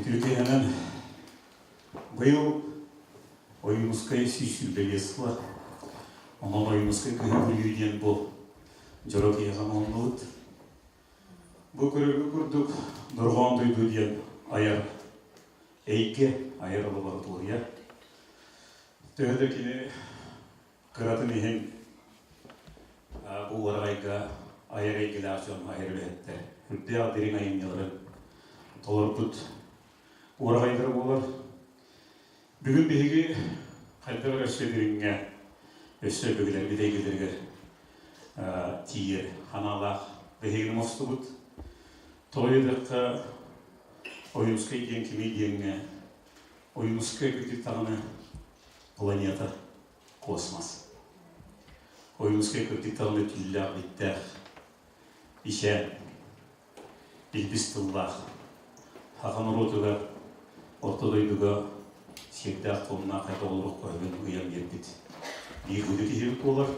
Үтүө киэһэнэн быйыл Ойуунускай 125 сыла. Онон Ойуунускай кыһыы диэн бу дьоро киһиэхэ оҥоһуллубут. Бу көрөргө курдук Дорҕоон дойду диэн айар эйгэ, айар лаборатория. Төһө да кини кыратын иһин бу уораҕайга айар эйгэлээх дьон айар үлэһиттэр үрдээх дириҥ айымньыларын толорбут уораҕайдара буолар. Бүгүн биһиги хайдах эрэ өссө дириҥҥэ, өссө өбүгэлэрбит эйгэлэригэр тиийэр ханаалаах биһигини оҥостубут. Тоҕо диэтэххэ, Ойуунускай диэн кимий диэҥҥэ Ойуунускай кырдьык даҕаны планета, космос. Ойуунускай кырдьык даҕаны түүллээх-биттээх, ичээн, илбис тыллаах, саха норуотугар орто дойдуга сиэрдээх-туомнаах хайдах олоруохха сөбүн ыйан биэрбит биир быды киһибит буолар.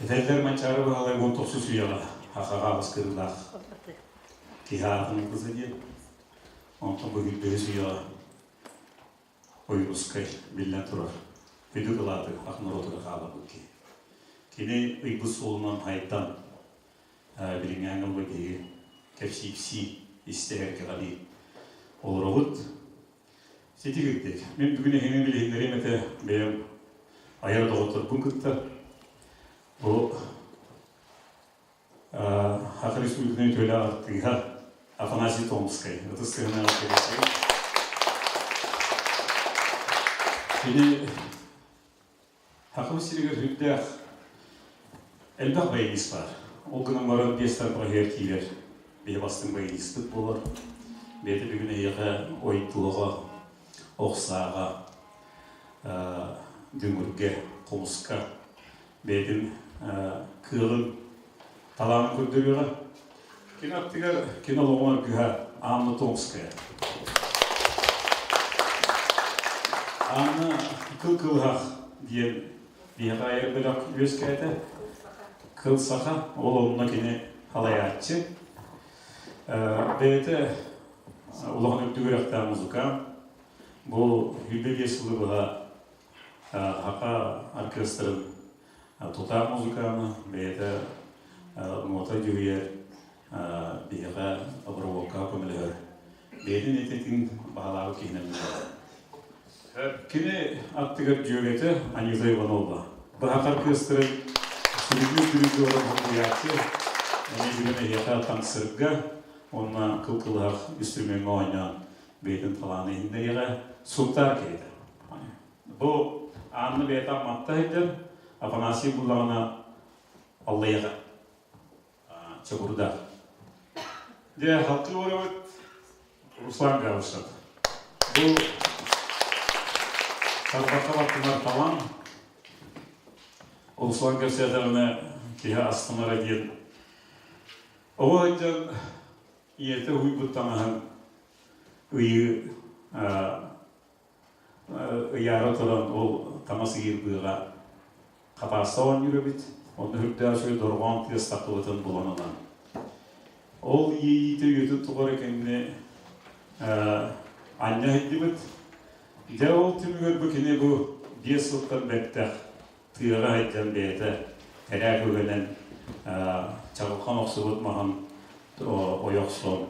Этэллэр Манчаары Баһылай 19 үйэҕэ сахаҕа аҕыс кырыылаах киһи аатын ылбыта диэн. Онтон бу бэһис үйэҕэ Ойуунускай, биллэн турар, күндү кылааты ах норуотугар хаалларбыт киһи. Кини ыйбыт суолунан хайдан, билиҥҥээҥҥэ ылла биһиги кэпсиипсии, истэ кэҕэлии олоробут. Сити кырдьык. Мин бүгүн эһигини билиһиннэриэм этэ бэйэм айар доҕотторбун кытта. Бу Саха Республикатын үтүөлээх артыыһа Афанасий Томскай ытыс тыаһынан кэпсиир. Кини Сахабыт сиригэр сүрдээх элбэх баянист баар. Ол гынан баран биэс тарбаҕыгар киирэр биһи бастыҥ баянистыт буолар. Бэйэтэ бүгүн эһиэхэ ойдуоҕа, ох сааҕа, дүҥүргэ, хомуска бэйэтин кыаҕын, талаанын көрдөрүөҕэ. Кини аттыгар кини олоҕун аргыһа Анна Томская. Анна Кыл Кылыһах диэн биһиэхэ айар бөлөх үөскээтэ. Кыл Саха, ол онно кини халайааччы. Бэйэтэ улахан үрдүк үөрэхтээх музыкант. Бу 25 сылы быһа Саха оркестрын тутаах музыканы бэйэтэ нота дьүһүйэр, биһиэхэ обработкаҕа көмөлөһөр. Бэйэтин этитин баһылаабыт киһинэн буолар. Кини аттыгар дьүөгэтэ Анюта Иванова. Быһах оркестрын сүрүннүүр дирижерын хомуйааччы, эмиэ бүгүн эһиэхэ таҥсырга уонна кыл-кылыһах инструмеҥҥа оонньоон бэйэтин талаана иһиннэриэҕэ Сунтаар киһитэ. Бу Анна бэйэтэ Амматта сылдьар, Афанасий буллаҕына Аллайыаха Чокурдаах. Дьэ, халкы олоробут Руслан Габышев. Бу тарбахха баттанар талан Руслан кэпсээтэҕинэ киһи астынара диэн оҕо сылдьан ийэтэ уһуйбут таҥаһын ыйыы ыйаара туран ол таҥас ыйыыр быаҕа хатааста оонньуур эбит. Онно үрдээх үчүгэй дорҕоон тыас таххыбытын булан ылан. Ол иэйиитэ үйэтин тухары кинини анньа сылдьыбыт. Дьэ ол түмүгэр бу кини бу 5 сылтан бэттэх тыаҕа сылдьан бэйэтэ тэрээк үгэнэн чаҕылхан охсубут маһын ойохсон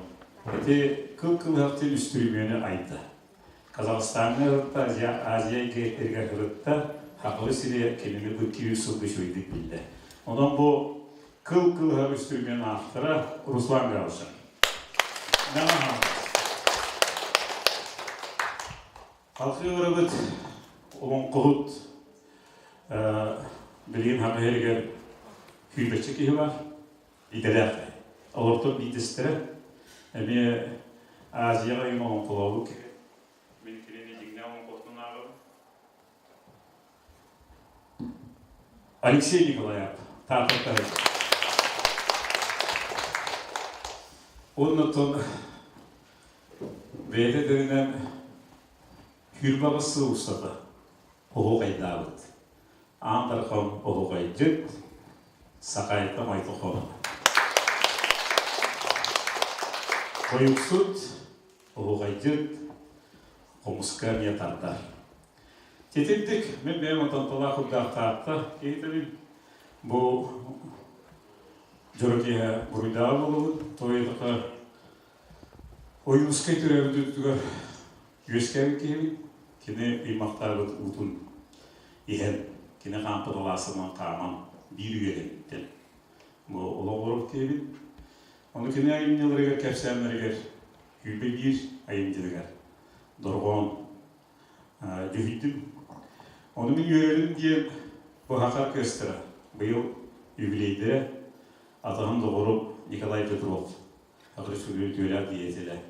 ити кыл-кылыһахтыын үстүрүмүөнү айда. Казахстаҥҥа ырытта, Азия эйгэтигэр ырытта, Хахылы сири кинини бу 200 сылга үчүгэйдик биллэ. Онон бу кыл кылыһар үстүрүмүөн автора Руслан Гаушев. Халқы ырыбыт олоҥхоһут билигин хаҥа иһигэр күүбэччи киһи бар, идэлээх. Олортон биирдэстэрэ эмиэ Азияҕа ыйым олоҥхолообут киһи. Мин кинини дьиҥнээх олоҥхоһутун ааҕабын. Алексей Николаев, Тааттаттан. Оннуттан бэйэтэ тэринэн Күүрбаҕыс сыл устата оһуохайдаабыт. Аан Дархан оһуохайдьыт, Сахайта Майтохонова. Тойуксут, оһуохайдьыт, хомуска эмиэ тардар. Титирдик мин бэйэм отонтолаах курдаахтаахта киһитэбин. Бу дьоро киэһэ буруйдааҕы буолабын. Тоойдоко Ойуунускай төрөөбүт дойдутугар үөскээбит киһибин. Кини ыймахтаабыт уутун иһэн, кини хаампыт алаасынан хааман биир үйэлэммиттэн. Бу олох олорбут киһибин. Ону кини айымньыларыгар, кэпсээннэригэр күүрбэ биир айымньытыгар дорҕоон дьүһүйдүм. Ону мин үөрэрим диэн бу Саха оркестра быйыл юбилейдэрэ атаһым доҕорум Николай Петров Республика үтүөлээх деятелэ.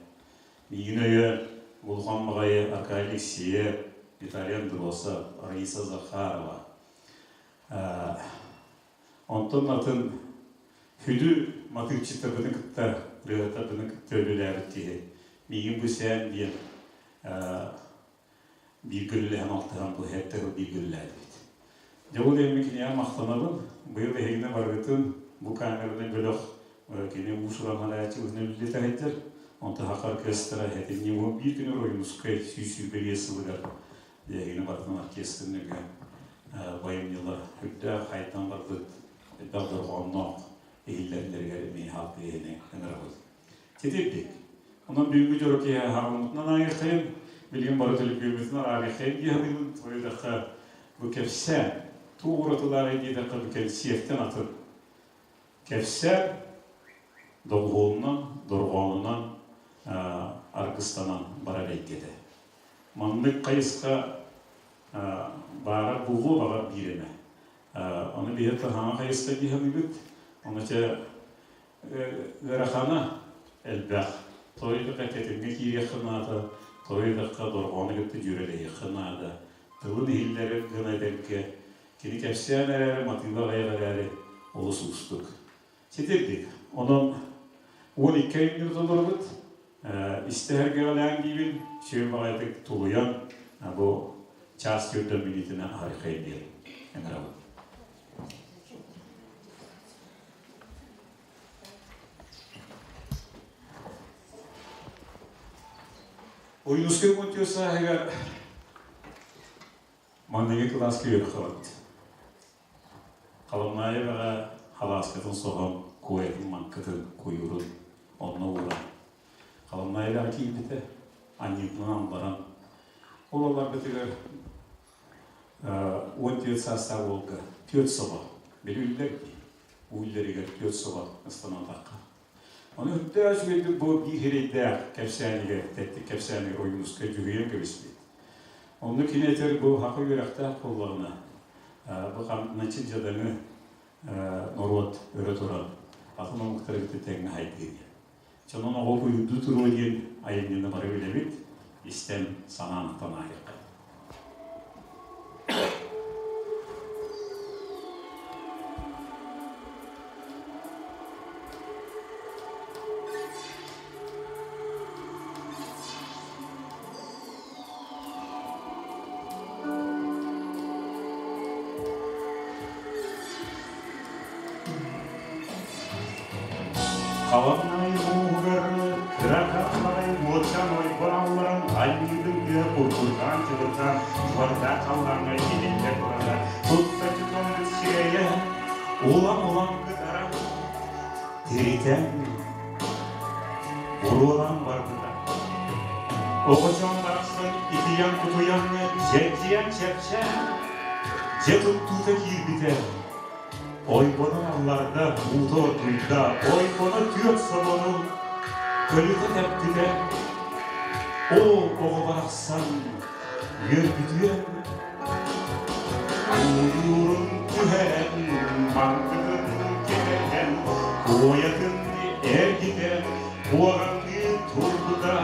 Миигин өйөөн Улахан баҕайы Аркадий Алексеев, Виталий Андросов, Раиса Захарова. Онтон атын сүдү матыыпчыттарбытын кытта, ырыаһыттарбытын кытта үлэлээбит киһи. Миигин бу сээн диэн бииргэ үлэлэһэн алтыһан бу сэттэ сыл бииргэ үлэлээтибит. Дьэ ол иһин киниэхэ махтанабын. Быйыл эһигини барыгытын бу камераны бөлөх кини уус-уран салайааччы быһыытынан үлэлэтэ сылдьар. Онтон Саха оркестра этинни 11 күнү Ойуунускай 125 сылыгар эһигини барытын оркестрын нөҥүө байымньылар үрдээх хайдан барбыт элбэх дорҕоонноох иһиллэрилэригэр эмиэ хаалгыйыһыны ыҥырабыт. Ситирдик. Онон бүгүҥҥү дьоро киэһэ хаалыммытынан ааҕыаххайын, билигин бары төлөпүөммүтүн араарыаххайын дии саныыбын. Тоойдоххо бу кэпсээн, туох уратылааҕый диэтэххэ бу кэнсиэртэн атын. Кэпсээн доҕуһуолунан, дорҕоонунан аргыстанан барар эйгэтэ. Маннык хайысха баара буолуо баҕар биир эмэ. Ону биһи хаҥа хайысха дии саныыбыт. Ону чэ ыарахана элбэх. Тоойдоххо тэтимҥэ киириэххэ наада, тоойдоххо дорҕоону кытта дьүөрэлэһиэххэ наада. Тылын иһиллэрэр гына этэргэ кини кэпсээн эрээри, матыыба аҕыйах эрээри олус уустук. Ситирдик. Онон 12 айымньы толорбут. Истэһэргэҕэлээн диибин, сүөм баҕайытык тулуйан, бу чаас түрдөн мүнүүтүнэн аһарыхайын диэн ыҥырабын. Ойуунускай 14 сааһыгар маҥнайгы кылааска үөрэххэ барбыт. Халамнаайы эбэҕэ халааскатын соһон, куойатын маҥкытын, куйуурун онно ууран, Халамнаайы эбэҕэ киирбитэ, анньыытынан баран, ол алларбытыгар 14 саастаах уолга түөрт собо, били үллэр дии, уу үллэригэр түөрт собо ыстанатахха. Ону үрдээх үчүгэйдик бу биир сирэйдээх кэпсээнигэр, тэттик кэпсээнигэр Ойуунускай дьүһүйэн кэбиспит. Онно кини этэр бу саха үөрэхтээх буоллаҕына, бу хамначчы дьадаҥы норуот өрө туран, атын омуктары кытта тэҥҥэ хайдыы диэн. Дьонун оҕо куйуурдуу туруо диэн айымньыны бары билэбит, истэн санаан ааһыахха. Халаҥнай ууһугар кыра хаалаҕай уотчаан ойбон алларан анньыытын тыа курдурҕаан-чыбырҕаан дьуһардаах халлааҥҥа иһиллэ турара туттаччы тоҥмут сирэйэ улам-улам кытара тиритэн буруолаан барбыта. Оҕочоон барахсан итийэн-кутуйан дьэгдьийэн чэпчээн дьэ туттуута киирбитэ. Ойбонун алларда, уута оргуйда, ойбоно түөрт собону көлүтэ тэптитэ. Оо, оҕо барахсан үөрбүтүөн Уйуурун түһэрэн, маҥкытын кэтэрдэн, куойатын эргитэн, куоҕаҥныы турбута,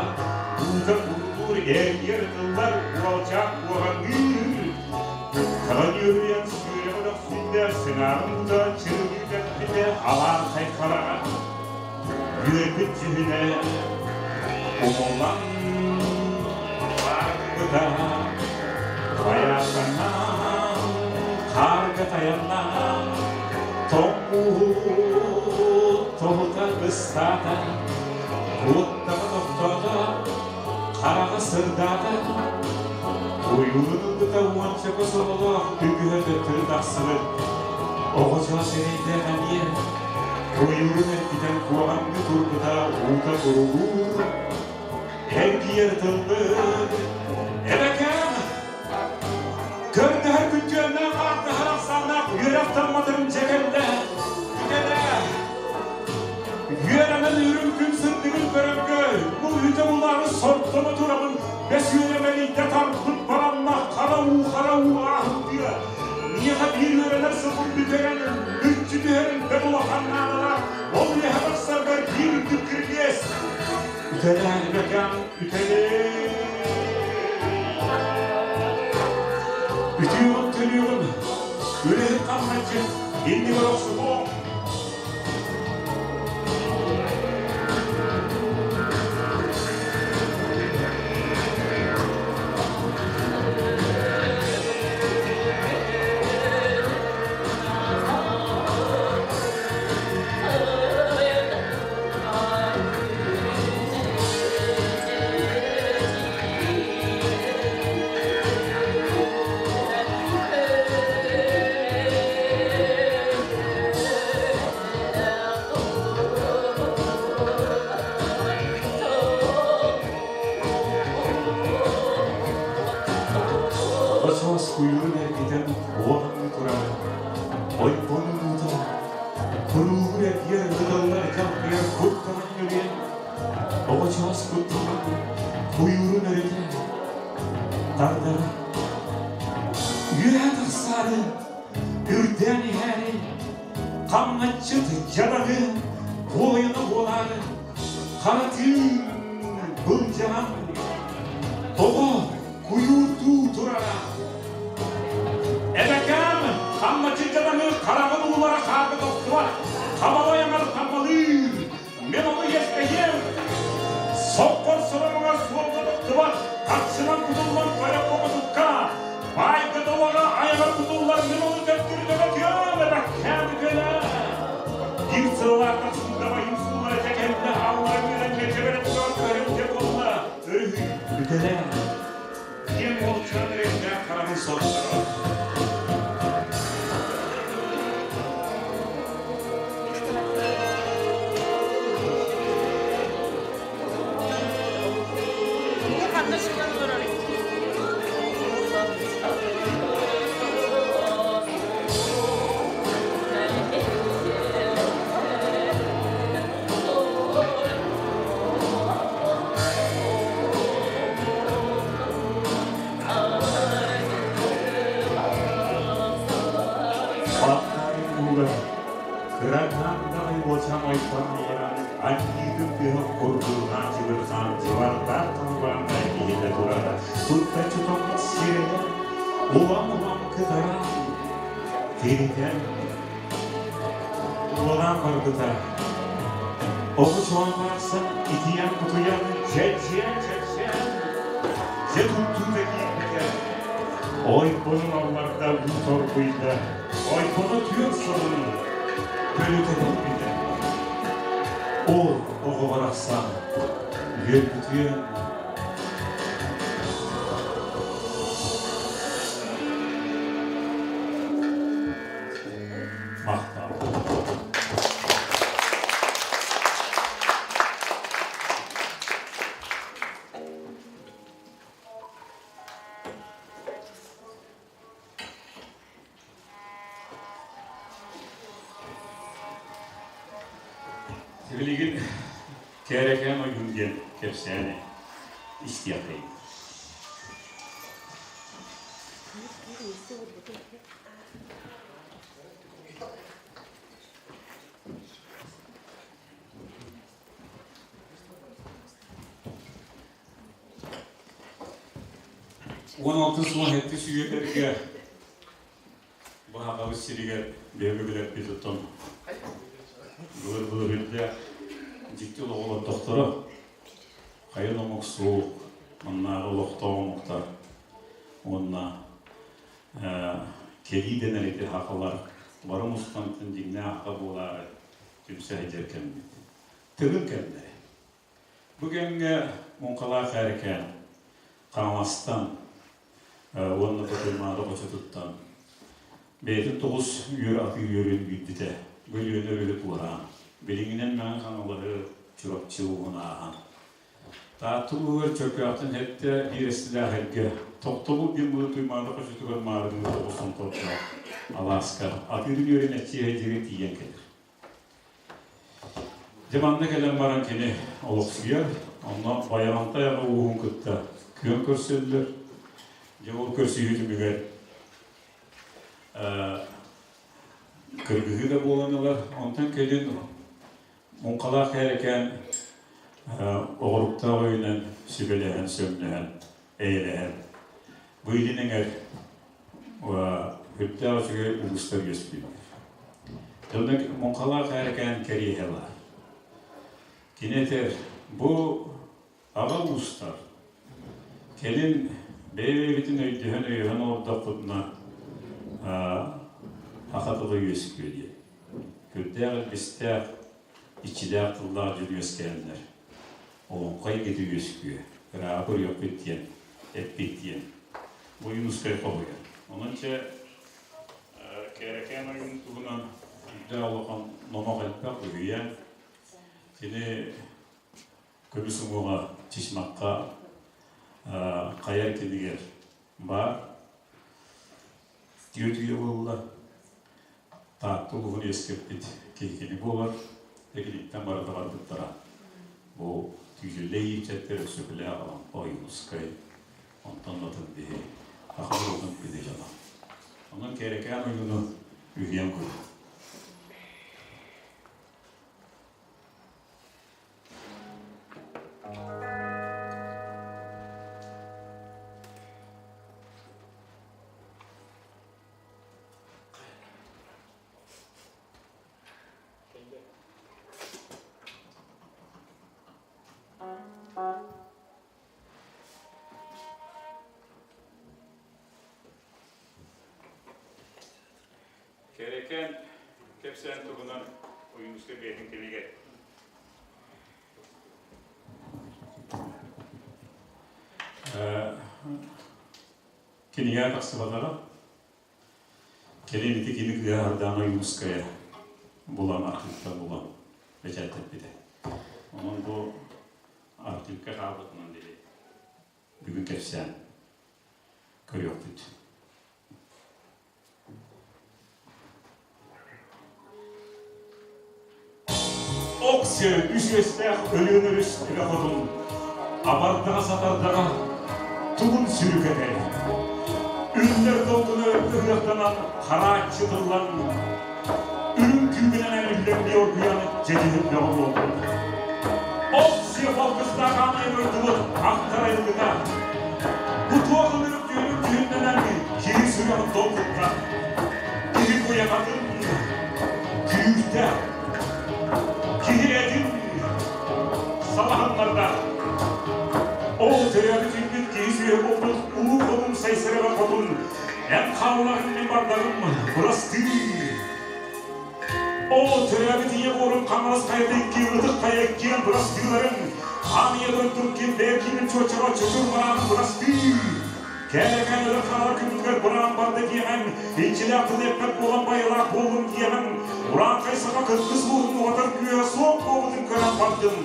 уута курдуур эргиэр тыллар уолчаан куоҕаҥныыр. Куттаҕын үөрүйэн сүүрэҕин өхсүндэ, сыҥааҕын уута чырылыы тэппитэ, алаархай хараҕа үөрбүт дьүһүнэ умуллан барбыта. Хайаатанан, хаарга тайаннан, тоҥ ууһу тоһута ыстаата, куттаҕын Сырдаата. Ойуурун ылбыта уончака сололоох үгүһэ төттөрү тахсыбыт. Оҕочоос эрэйдээх эмиэ ойуурун эргитэн куоҕаҥҥа турбута уута бурулуур. Эргийэр тыллык. Эбэкэм! Көрдөһөр күттүөннээх ааттаһар ахсааннаах үөрэх тамматын дьэ кэллэ. Бүтэлэ. Үөрэнэн үрүҥ күн сырдыгын көрөргө бу үтэ булаары сордоно турабын бэс үөрэмэлийдэ тарпыт баранна хара уу хара уу ааһыттыа. Миэхэ биир үөрэнэр сылбын бүтэрэн мүччү түһэрин бэт улахан наадалаах ол үөһэ тахсарбар биир үрдүк кирилиэс. Үтэлээн бэкэм үтэлээ. Үтүөҕүн төлүөҕүн үлэһит хамначчыт иннигэр охсуһуоҥ. Оҕо куйуурун эргитэн уоһунуу турар ойбонун уута куруугур эргийэр ыытыллар кэлбийэр куттанан ньүрүөн оҕочоос куттанан куйуурун өрүтэ тардара үөһэ тахсаары үрдээн иһээри хамначчыт дьадаҥы буойуна буолаары хара тыын былдьаһан тоҕо куйуурдуу турара. Эбэкээм хамначчыт дьадаҥы хараҕын уулара хаарга тохтубат, хабалай аҥар таммалыыр, мин ону иэстэһиэм. Соккор соромоҥор суолга тохтубат, харчынан кутуллан тойон хомотукка, баайга долаҕа айаҕар кутуллар мин ону төттөрү төбөтүөм, эбэкээм үтүөлэ. Биир сыллаах тахсыыдабайым суулара дьэ кэллэ, аллара үөрэн кэчэбэрэ тугар көрүм дьэ буолла, өрүһүй, бүтэлэ. Диэн уолчаан эрэйдээх хараҕын сотторо. Ханна сытан олорорый? Аттарын кыратаан даҕай уочам ойбон олорон анньыытын тыаһын курдугаан чыбырҕаан дьыбардаах тылбааннай иһитэ турара тутта чутаммыт сирэйэ улам-улам кытаран тиритэн Уолаан барбыта. Оҕус барахсан итийэн-кутуйан, чэччиэн-чэччиэн, дьэ туттуута киирбитэ. Ойбонун алларда уу торбуйда, ойбоно түөрт сылын көлүтэ кэлбитэ. Ол оҕо барахсан үөрбүтүөн Махтал. Билигин Кээрэкээн ойуун диэн кэпсээни истиэххэйин. 16-17 үйэлэргэ Баһаҕабыт сиригэр биһиги билэрбит оттон былыр-былыр үрдээх дьикти олоҕу олордохторо. Хайан омук суох, маннааҕы олохтоох омуктар уонна кэлии дэнэр ити хахалар бары мустан дьиҥнээх аха буолаары түмсэ сылдьар кэммит. Тыгын кэмнэрэ. Бу кэмҥэ муҥхалаах эркээн. Хаҥаластан уонна Бытырмаада хочотуттан бэйэтин тоҕус үөр атыы үөрүн үүрбүтэ. Бу Өлүөнэ өрүһү туораан, билиҥҥинэн Мэҥэ Хаҥалаһы Чурапчы улууһун ааһан. Таатта улууһугар Чөркөөхтөн сэттэ биир эстилээх эргэ Тохтобул диэн былыр Туймаада хочотугар маарыныы тоҕус сонтордоох алааска атыырын үөрүн эччиэһэ диэри тиийэн кэлэр. Дьэ манна кэлэн баран кини олохсуйар, онно Байаҕантай аҕа ууһун кытта күөн көрсөллөр. Дьэ ол көрсүһүү түмүгэр кыргыһыы да буолан ылар. Онтон кэлин муҥхалаах кээрэкээн оҕоруктаах өйүнэн сүбэлэһэн, сөҥнөһөн, эйэлэһэн бу илин эҥэр Үрдээх үчүгэй улуустар үөскүүллэр. Дьонно муҥхалаах ээркээн кэриэһэ баар. Кини этэр, бу аҕа уустар кэлин бэйэ-бэйэбитин өйдөһөн-өйөһөн олордохпутуна саха тыла үөскүө диэн. Үрдээх илбистээх, иччилээх тыллаах дьон үөскээннэр олоҥхо эйгэтэ үөскүө, ырааҕы көрүөхпүт диэн эппит диэн Ойуунускай хоһуйар. Онон чэ Кээрэкээн ойуун туһунан үрдээх улахан номох элбэх үһүйээн. Кини көмүс уҥуоҕа Чычмахха хайа эркинигэр баар. Түөрт үйэ буолла. Таатта улууһун үөскэппит киһи кини буолар. Экиниттэн барыта барбыттара. Бу Түүтүллэ иипчэттэр Өксөкүлээх Алампа Ойуунускай, онтон атын биһи саха норуотун күндү дьоно. Онон Кээрэкээн ойууну үһүйэн курдук. Кэрэкээн кэпсээн туһунан Ойуунускай бэйэтин кэмигэр Кинигэ тахсыбатаҕа. Кэлин ити кини кыыһа Сардаана Ойуунускайа булан, архыыптан булан бэчээттэппитэ. Онон бу архыыпка хаалбытынан били бүгүн кэпсээн көрүөхпүт. Оксио үс үөстээх Өлүөн өрүс эбэ хотун абардаҕа-сатардаҕа тугун сүрүкэтэ. Үллэр долгуна ыһыахтанан харааччы тыллан үрүҥ күүгүнэн үллэрдии оргуйан дьэдьиһин бөҕө буолбут. Оксио холкустаах аанай дойдубут ахтар айылгыта. Бу туох ынырык түүнүк түһүннэнэн киһи сүрэҕин долгутта. Киһи куйаҕатын күүртэ. Киһи этин салаһыннарда. Ол төрөөбүт үүммүт киһи сүөһү буолбут улуу хотун Сайсарева хотун эн хаалларыҥ мин бардарым бырастыы. Ол төрөөбүт ийэ буорун Хаҥалас хайата икки ытык хайа иккиэн бырастыыларын хаан ийэ дойдум килбэйэр киинин чуоччаҕа чочур бараанын бырастыы. Кээрэкээн өлөр хаалар күммүтүгэр быраан барда диэҕэҥ, иччилээх тыл эппэт буолан байылаах буоллум диэҕэҥ, урааҥхай саха кыргыз ууһун уҕатар күүһэ суох буолбутун көрөн бардым.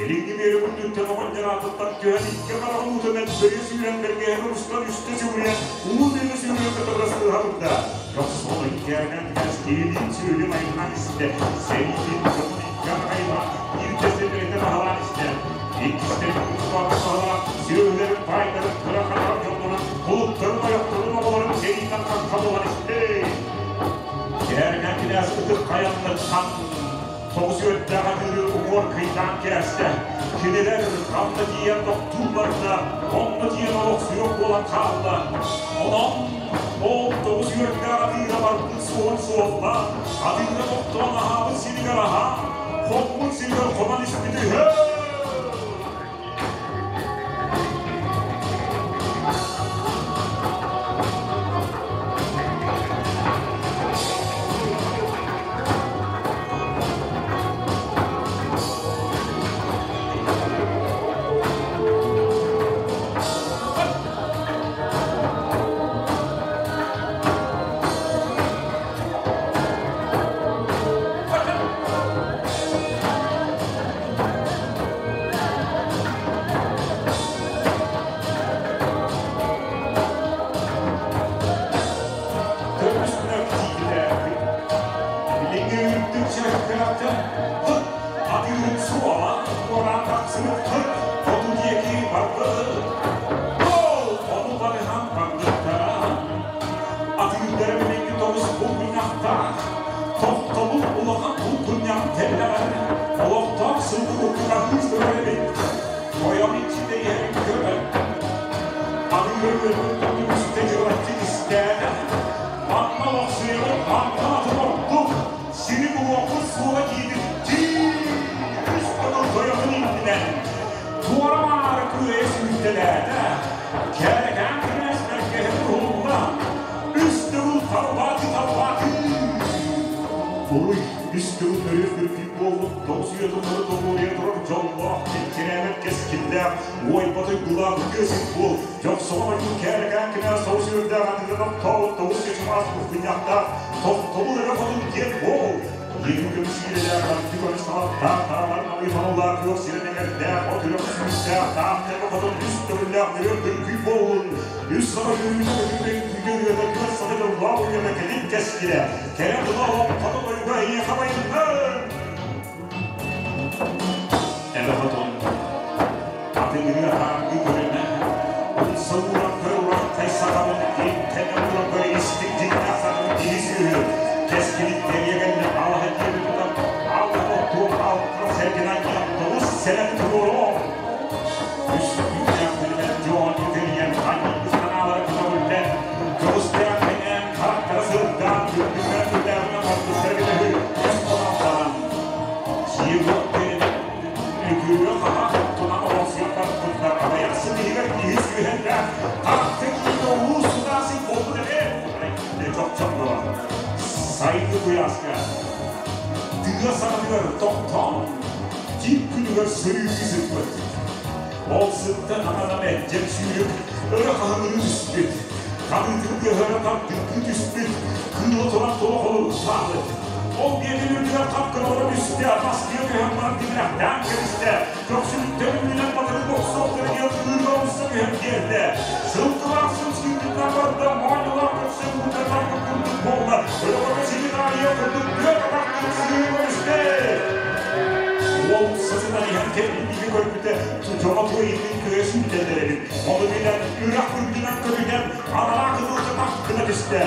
Илиҥҥи биэрик үрдүттэн оҕонньор аатыттан түһэн икки хараҕын уутунан бөрүө сүүрэн бэргэһэни устан үстэ сүгүрүйэн уу бөрүө сүүрэн кытарастыыһа турда. Дьохсуон иккиэринэн түбэс киһилиин сүөлүн айылаан истэ, сэриитин дьонун икки аҕайла биирдэстэн бэйэтэ баһылаан истэ. Иккистэрин кутуктаабыт сүөһүлэрин баайдарын кыра хараҕа дьоннорун кулуттарын ойохторун оҕолорун сэрииттэн хахха буолан истэ. Кээргэн кинээс ытык хайанныттан тоҕус үөрдээх атыыры уҥуор кыйдаан кээстэ. Кинилэр ханна тиийэн тохтуу барда, онно тиийэн олохсуйуох буолан хаалла. Онон ол тоҕус үөрдээх атыыра барбыт суолун суоллаан, атыыра тохтоон аһаабыт сиригэр аһаан, хоммут сиригэр хонон испит үһү. Үрдүк чэккэхтэн хыт атыырын суола туораан тахсыбыт хыт хоту диэки барбыт. Ол ону барыһан барбыттара. Атыырдара билиҥҥи тоҕус булгунньахтаах, тохтобул улахан булгунньах тэллэҕэр олохтоох сылгы курдук аһыы сытар эбит. Тойон иччитэ иһэрин көрөн, атыыра үөрбүт курдук үстэ дьылаччы кистээтэ. Манна олохсуйабыт, манна атын ордук, сири булуохпут суоҕа диэбит дии үс төгүл тойонун иннинэн туора-маары күөйэ сүүртэлээтэ. Кээрэкээн кинээс бэргэһэ уһулла, үс төгүл тарбааты-тарбааты. Уруй, үс төгүл өрүөх үрдүк буолбут тоҕус үйэ тухары тоҕуоруйа турар дьоллоох, кэккирээбэт кэскиллээх, уойбат уйгулаах үтүө сир буол, дьохсоҕон ойуун кээрэкээн кинээс тоҕус үөрдээх атыырын оттообут тоҕус чычымаас кухунньахтаах тохтобул эрэ хотун диэн буол. Иэһин көмүс иирэлээх, анды көмүс талахтаах, таалар намыы хоноллоох күөх сирин эҥэрдээх, от үрэх сүүстээх, таах тэбэ хотун үс төгүллээх нөрүөн күргүй буоллун. Үс саха күрүүтэ көтүүтэ үҥкүүтэ ырыата түөрт саха дьоллоох уйата кэлин кэскилэ, кэрэ тыла олоҥхото тойуга эйиэхэ байыннын! Эбэ хотун атыҥырыы атааргыы көрүнэ, умса ууран көр урахтай сахабын, интэнэ ууран көр истик дьиҥнээх сахабын киһи сүөһү, кэскилин кэриэ кэллэ алаһа диэби тутан, алта оттуом алта сэргэнэн тоҕус сэрэн туруоруом. Үс түүннээх күнүнэн дьон кэрийэн, ханньыппыт санаалара көтөҕүллэн, көҕүстээх кэҥээн, харахтара сырдаан, үрдүккэ үрдээҕинэн барбыттара бөдөһү үс хонон Дьиэ-уот тэринэн, үгүрүө-хаһаа туттунан олохсуйан барбыттар аҕыйах сыл иһигэр киһи сүөһэллээх, харахта киинэ уу сутаасый буолбут эбээт! Чохчоҥноро сайыҥҥы куйааска тыа саҕатыгар тохтоон, тиит күнүгэр сөрүүкүү сыппыт. Ол сыттан аҥанан эддьэн сүүрүк өрө хаһыҥырыы түспүт, хаһыытын тыаһара тардыҥкыы түспүт, кыыла туран туох олуруктаабыт. Ол биэтин үрдүгэр хап-кыра түстэ, бастыйа түһэн баран тимирэхтээн кэбистэ, көхсүбүттэн үүнэн батырык охсуохтара диэн кыырга умса түһэн биэрдэ. Сылгылаах сыл сүүрбүтүнэн барда, моонньулаах көхсө уута тарпыт курдук буолла, өрөҕөтө сирин аайы курдук түөрт атахтык сыыйа түстэ. Уол сытынан иһэн кэлбитин көрбүтэ, дьоно туойдун көйө сүүрдэллэр эбит. Ону билэн, үрэх үрдүнэн көтүтэн, анараа кытылга тахтына түстэ.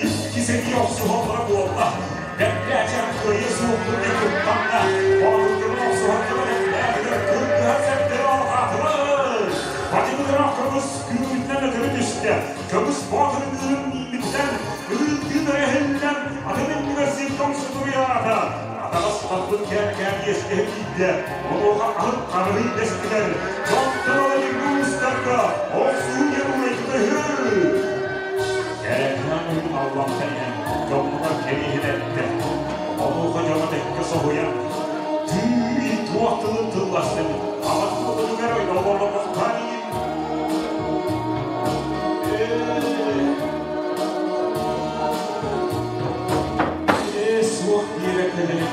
Икки сэрии охсуһаллара буолла. Бэртээчэн кыайыы суохпун диэн куттанна. Боотурдарын охсуһан кэбиһэллээтилэр, кыргыһар сэптэрэ алҕаатылар. Бачыгыраах көмүс күүһүнэн өтөрү түстэ. Көмүс боотурун ыырын мииммитинэн, ырыытыын эрэ иһиллэн, атын иннигэр сир тоҥсутуруйаата. Атаҕас таппыт кээн-кээн иэстэһэ киирдэ. Онуоха аһыт харыһый дэстилэр. Дьонтон ыла илиҥҥи уустарга охсуһуу диэн уурайбыта үһү. Кэрэкээн уһун аллантан иһэн дьоннугар кэриэһин эттэ. Онуоха дьоно тэккэ соһуйан, тыый, туох тылын тылластын, аҕат буолугар ойдололоохтоон иһин. Ээ, суох диэбэккэлэрин,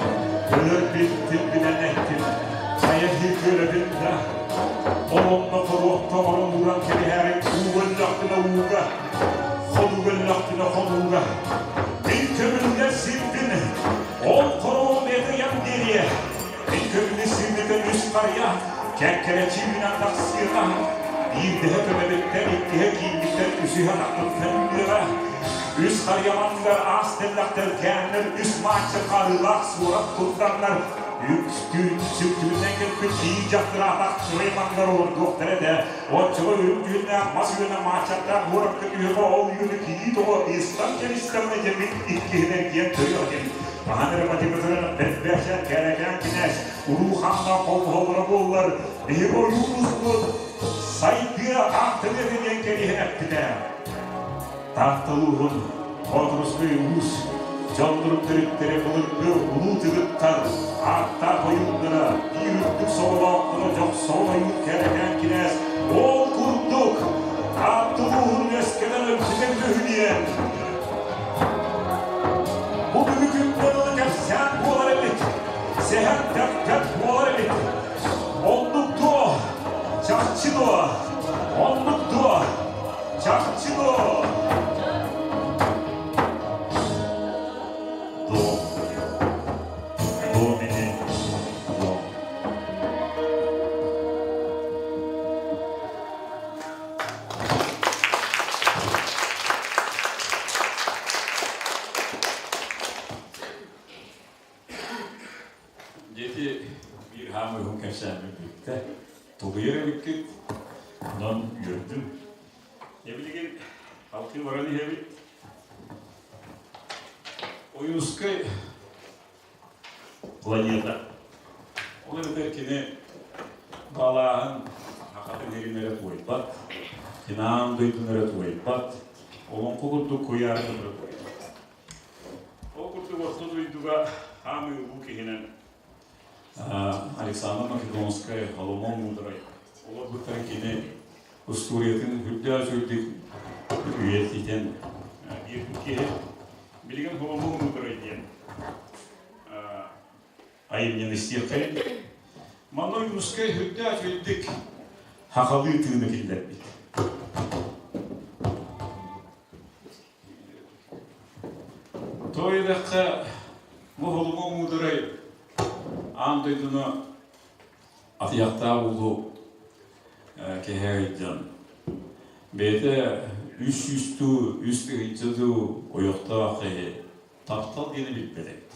өлөрбүттүн билэн эттим, хайа көлөбүн да, олонно хоруопта оҥорон ууран кэбиһээри уу өллөхпүнэ ууга, хонууга өллөхпүнэ хонууга. Мин көмүллэр сирбин, ол хоруом этыйан биэриэ. Мин көмүлү сирбитин үс харыйа, кэккэлэччи үүнэн тахсыаҕа. Биирдэһэ көмөбүттэн, иккиһэ кииммиттэн, үсүһэ атахпыттан үүнүөҕэ. Үс харыйа анныгар аас тэллэхтэр кээннэр, үс маачча хаарыылаах суорат турданнар, үкстүүн сүктүбүтүнэн кэлбит кии дьахтар атах сырай манныгар олордуохтара этэ. Оччоҕо үрүҥ түүннээх мас үөнэ мааччаттаах уоракка түһүөҕэ ол үөнү кии тоҕо истан кэбистэҕинэ дьэ мин иккиһинэн диэн төрүөх этим. Хаһан эрэ математиканан бэрбээчээн кээрэкээн кинээс уруу хааннаах холбоһоллоро буоллар, биһиги ойуун-ууспут сайдыа ааттаныа этэ диэн кэриэһин эппитэ. Таатталыырын Боотурускай уус дьоннорун төрүттэрэ былыргы улуу тыгыттар ааттаах ойууннара биир үрдүк сололоохторо Дьохсоҕон ойуун Кэрэкээн кинээс ол курдук Таатталыырын үөскэтэн өлбүтэ үһү Бу бүгүн күн кэпсээн буолар эбит, сэһэн тэптэн буолар эбит. Оннук дуо, чахчы дуо, оннук дуо, чахчы дуо? Дуо. Дьэ ити биир хаамыы уһун кэпсээммит бүттэ. Тулуйар эбиккит. Онон үөрдүм. Дьэ билигин халкыы баран иһэбит. Ойуунускай планета. Ол эбэтэр кини балааһын хахатын иһин эрэ туойбат, кини аан дойдуну эрэ туойбат, олоҥхо курдук куйаарын эрэ туойбат. Ол курдук орто дойдуга хаамыы улуу киһинэн Александр Македонскай, Соломон Мудрай олорбуттарын кини устуоруйатын үрдээх үчүгэйдик үйэтитэн биэрбит киһи. Билигин Соломон Мудрай диэн айымньыны истиэххэйин. Манна Ойуунускай үрдээх үчүгэйдик хахалыы тыыны киллэрбит. Тоҕо диэтэххэ, бу Холума муударай аан дойдуну атыйахтаах улуу киһи ыйдьан, бэйэтэ 300 дуу, 3000 дуу ойохтоох киһи таптал диэни билбэт эбит.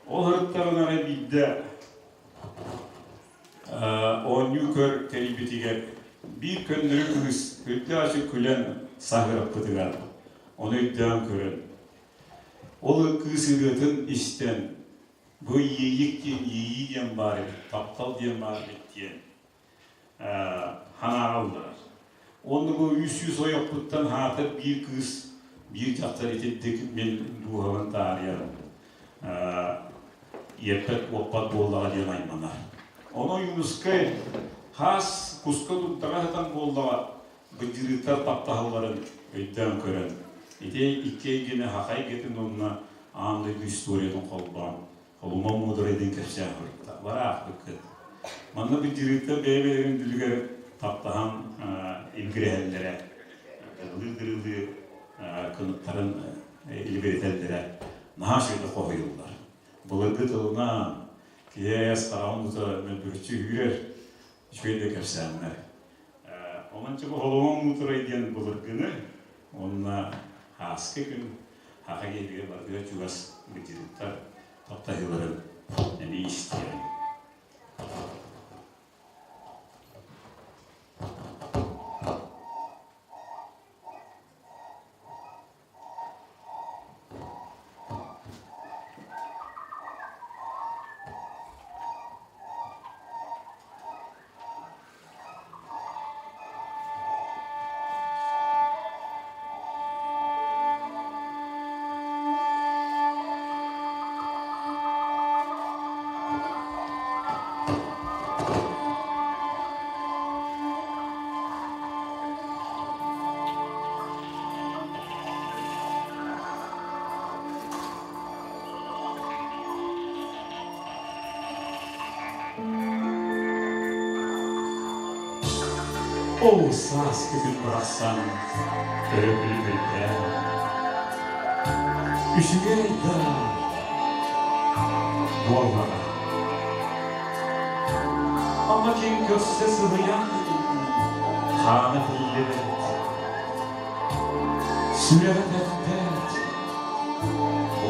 Ол ырыттарына эрэ биирдэ оонньуу-көр тэрийбитигэр биир көннөрү кыыс үрдэ-ачык күлэн саһыарпытыгар ону өйдөөн көрөн, ол кыыс ырыатын истэн, бу иэйик диэн иэйии диэн баар эбит, таптал диэн баар эбит диэн санааҕа ылларар. Уонна бу 300 ойохпуттан аатыр биир кыыс, биир дьахтар итирдик мин дууһабын таарыйар, иэппэт-уоппат буоллаҕа диэн айманар. Ону Ойуунускай хаас куска дурдаҕа сытан буоллаҕа быдьырыыттар таптаһалларын өйдөөн көрөн, ити икки эйгэни саха эйгэтин уонна аан дойду историятын холбоон Холума муударайдыын кэпсээн хоруйда. Бараахпыккыт. Манна быдьырыыттар бэйэ-бэйэлэрин бүлүгэр таптаһан илгирэһэллэрэ, дырылыы-дырылыы кыныттарын илибирэтэллэрэ наһаа үчүгэйдик хоһуйуллар. Былыргы тылынан киһи эс хараҕын тута мөлбүрүччү үүрэр үчүгэй да кэпсээннэр. Онон чэ бу Холума муударай диэн былыргыны уонна ааскы күн Саха киһитигэр барытыгар чугас быдьырыттар таптаһыыларын эмиэ истиэҕиҥ. Ол сааскы күн барахсан өрөбүлүбүрдээн үчүгэй да буоллаҕа. Ама ким көрсө сыһыйан хаана тиллибэт, сүрэҕэ тэппэт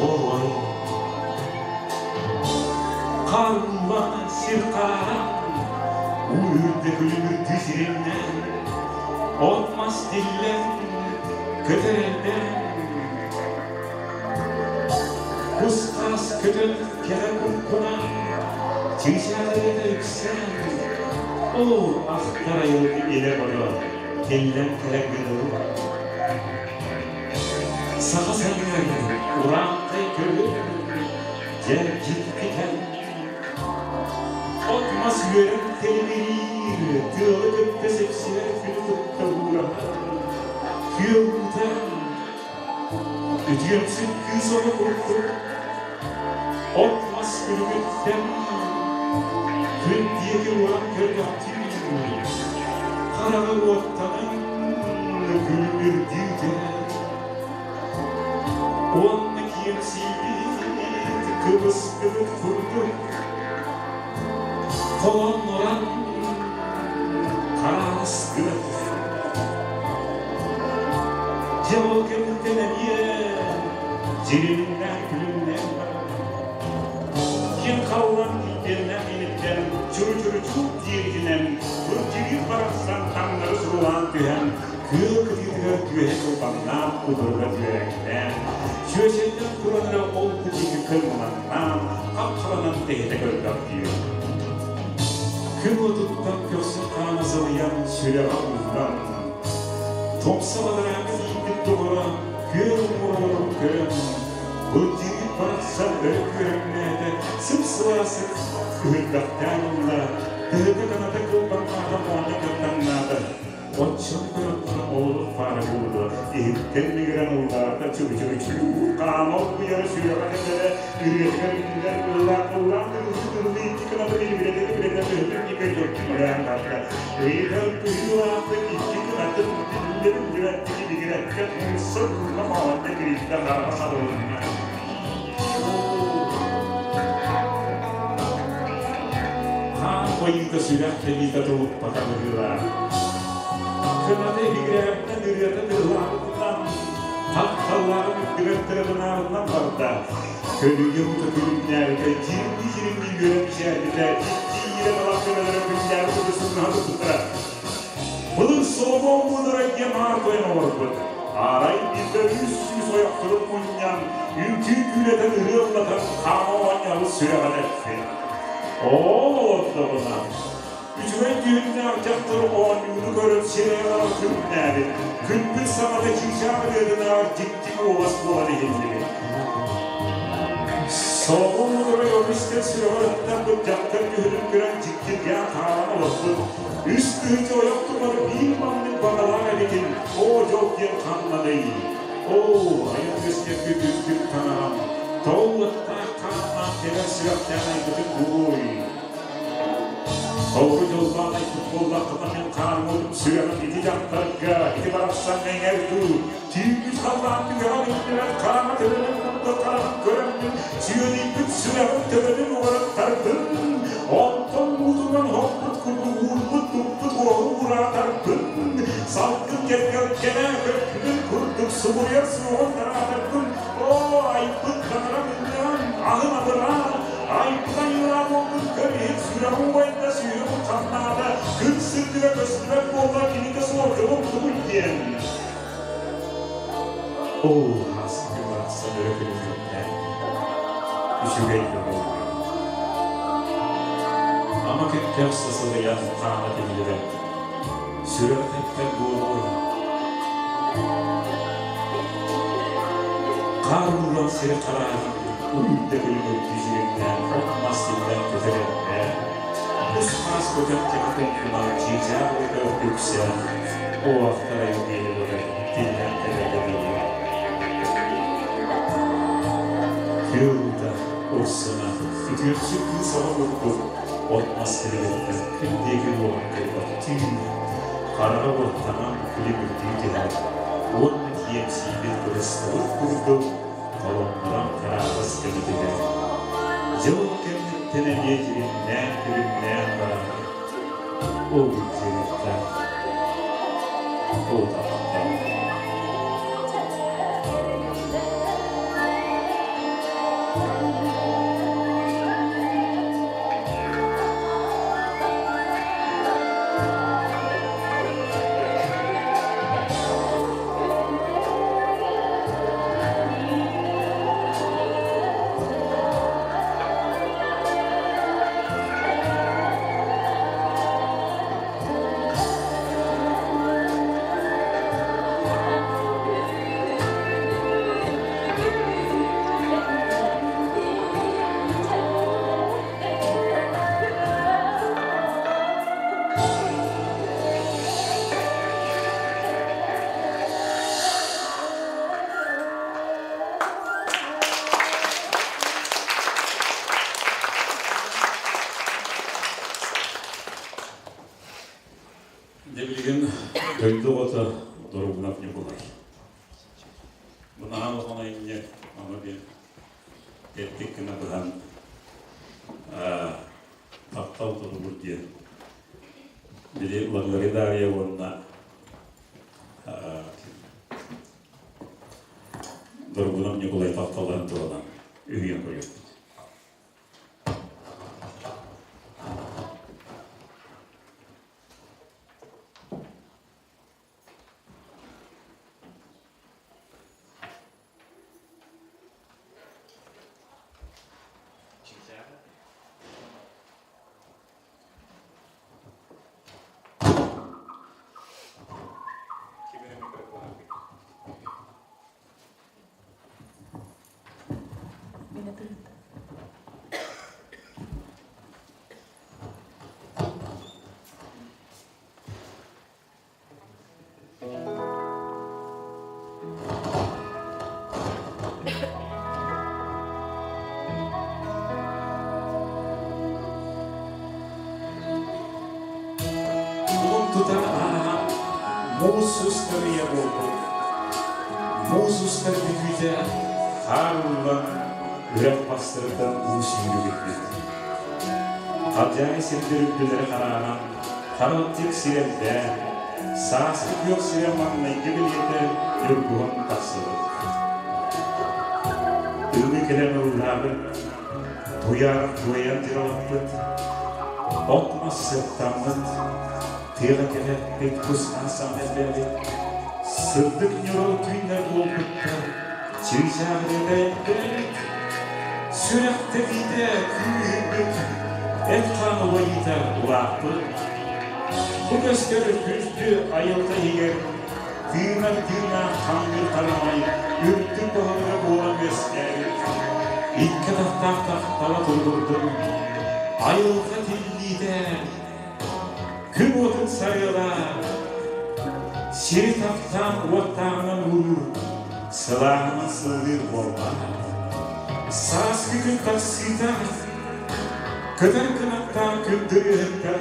Олой Харыллан сир хаара Үрдэ күлүмүрдүү сириннэн От-мас тиллэн көтөрөннөн Кус-хаас көтөн кэрэ куркунан Чыычаах үксээн Ол ахтар айылгы илэ-бодо Тиллэн кэлэргэ дылы Саха сиригэр урааҥхай көҥүл дьэргиппитэ. От-мас үөрэн тэлимириир, тыалы кытта сипсиһэр күнү кытта уураһар. Күөлбүтэ үтүөмсүк кыыс оҕо курдук от-мас күлүгүттэн күн диэки уран көрбөхтүүр, хараҕы уоттанан күлүмүрдүүтэ. Уонна киэҥсийбит, кыбыстыбыт курдук холоннорон хараастыбыт. Дьэ ол кэнниттэн эмиэ дьиримнээн күлүмнээн баран. Киэҥ халлаан килбиэннээх иниттэн чуру-чуру-чууп диэбитинэн, бырдьыгыыр барахсан таҥнары сурулаан түһэн, күөл кытыытыгар түөһэ кылбаҥнаан утарыта түөрэҥнээн, чүөчэйтэн туран эрэ ол диэки кыҥнаҥнаан, хап-харанан тэһитэ көрбөхтүүр. Күн уотуттан көхсүн хаана сылыйан, сүрэҕэ ууллан, тумса бадарааҥҥа тиийбит доҕоро күөл уҥуоҕун көрөн, Былдьыырыт барахсан өрө күөрэҥнээтэ, сып-сылаасык ыһырбахтаан ылла, тыһыта-каната кылбаҥнаата, моонньо кыттаҥнаата. Оччону көрөн туран олорох баара буолуо, иһиттэн мигирэн ыллаата, чугу-чугу-чуу, хаана оргуйара сүрэҕэ тэбэрэ, ырыатыгар үҥкүүлэр ыллаан ыллаан ырыһыт ыллыы икки кыната билибирэтэ-билибирэтэ тыһытын ньикэй дьордьуҥалаан барда. Ыйытар быһыылаахтык икки кынатын биллэ-биллибэттик ибигирэккэ умса ууна моонньо кирийдэ хараҕа сабылынна. Хаан хойуута сүрэх тэбиитэ тулуппата быһыылаах. Кыната ибигирээбитинэн ырыата тыылаабытынан, тапталлааҕын үрдүгэр тырыбынаабытынан барда. Көлүйэ уута күлүмнээбитэ, дьиримнии-дьиримнии үөрэн мичээрбитэ, икки иирэ талах төбөлөрө күннээҕи курдук турбуттара. Былыр Соломон муударай диэн аар тойон олорбут. Арай биирдэ 300 ойохторун мунньан, үҥкүү күүлэтэн ырыа ыллатан хаама оонньообут сүрэҕин эппит. Ол олордоҕуна, үчүгэй дьүһүннээх дьахтар оонньууну көрөн сирэйэ-хараҕа күлүмнээбит, күлбүт саҥата чыычаах ырыатынааҕар дьикти куолас буолан иһиллибит. Соломон муударай ону истэн сүрэҕэр ыттарбыт дьахтар дьүһүнүн көрөн дьиктиргээн хаалан олорбут. Үс тыһыынча ойох тухары биир маннык баҕалаах эбитин, оо дьол диэн ханнаный? Оо, айан үөскэппит үрдүк таҥарам, тоҕо уоттаах хааннаах кэлэр сүрэхтээх айбытын буолуой? Толору дьоллоох айбыт буоллаххына мин хаармытым сүрэҕим ити дьахтарга, ити барахсаҥҥа иҥэр дуу, түүҥҥү халлаан түгэҕэр иҥнэрэр хараҥа төбөнүн курдук хараҕын көрөммүн, сүөлүйбүт сүрэҕим төбөтүн уҕарыттарбын, онтон уутунан хоппут курдук уурбут-туппут уоһу ураатарбын, салгын кэргэлгэнэ көппүтүн курдук субуруйар суоҕун тараатарбын, оо, айбыт таҥарам ынньаан, аһын абыраан, айбыт айыылаах буолбут көр иһит сүрэҕим уойда, сүһүөҕүм хамнаата, күн сырдыга көстүбэт буолла, кинитэ суох дьолум тугуй диэн. Оо, ааспыт барахсан өрө күлүмнээн, үчүгэй да буолла. Ама күттэх сасылыйан хаана тиллибэт, сүрэх тэптэр буолуой. Хаар ууллан сир харааһын уйда күлүмүрдүү дьиримнээн от-мас силлэн көтөр эрдэ, кус-хаас көтөх кэҕэ тоҥкуна чыычаах ыта үксэ, оахтар айылгыйа бары тиллэн кэлэргэ дылы. Күөл уута урсуна үтүөксүк кыыс оҕо курдук от-мас тилигиттэн күн диэки буолан кэлбэттии, хараҕа уоттанан күлүмүрдүү түһэр уонна киэмсийбит кыбыстыбыт курдук толоннорон хараабас кэмитигэр дьыл кэнниттэн эмиэ дьиримнээн-күлүмнээн баран ол дьиэриэхтээх ол таптал. Дьэ билигин дойду оҕото Дорогунов Ньукулай. Бу наһаа улахан айымньы, аны биир тэттик гына быһан таптал туругур диэн били Лаглари Дарья уонна Дорогунов Ньукулай тапталларын туһунан үһүйэн көрүөхпүт. тутан ааһан муус устар ыйа буолбут. Муус устар бүтүүтэ хаар ууллан, үрэх бастарыттан уу сүүрүгүрбүт. Халдьаайы сирдэр үрдүлэрэ харааран, харалтык сир элбээн, сааскы күөх сирэ маҥнайгы бэлиэтэ ньургуһун тахсыбыт. Ыллыы кэлэн ыллаабыт, туйаар туойан дьыралаппыт, от-мас сыттаммыт, тыаҕа кэлэппит кус-хаас саҥа элбээбит, сырдык ньурал түүннэр буолбуттар, чыычаах элбээбит, сүрэх тэбиитэ күүһүрбүт, эт-хаан улайыыта улааппыт. Бу көстөр күндү айылҕа иһигэр тыынар тыыннаах хаҥыыр харамай үрдүк баһылыга буолан үөскээбит, икки атахтаах тахтала туругурдун, айылҕа тиллиитэ күн уотун сарыала, сири таптаан уоттааҕынан ууруур, сылааһынан сыллыыр буолбат. Сааскы күн тахсыыта, көтөр кынаттаах күндүрүһүттэ,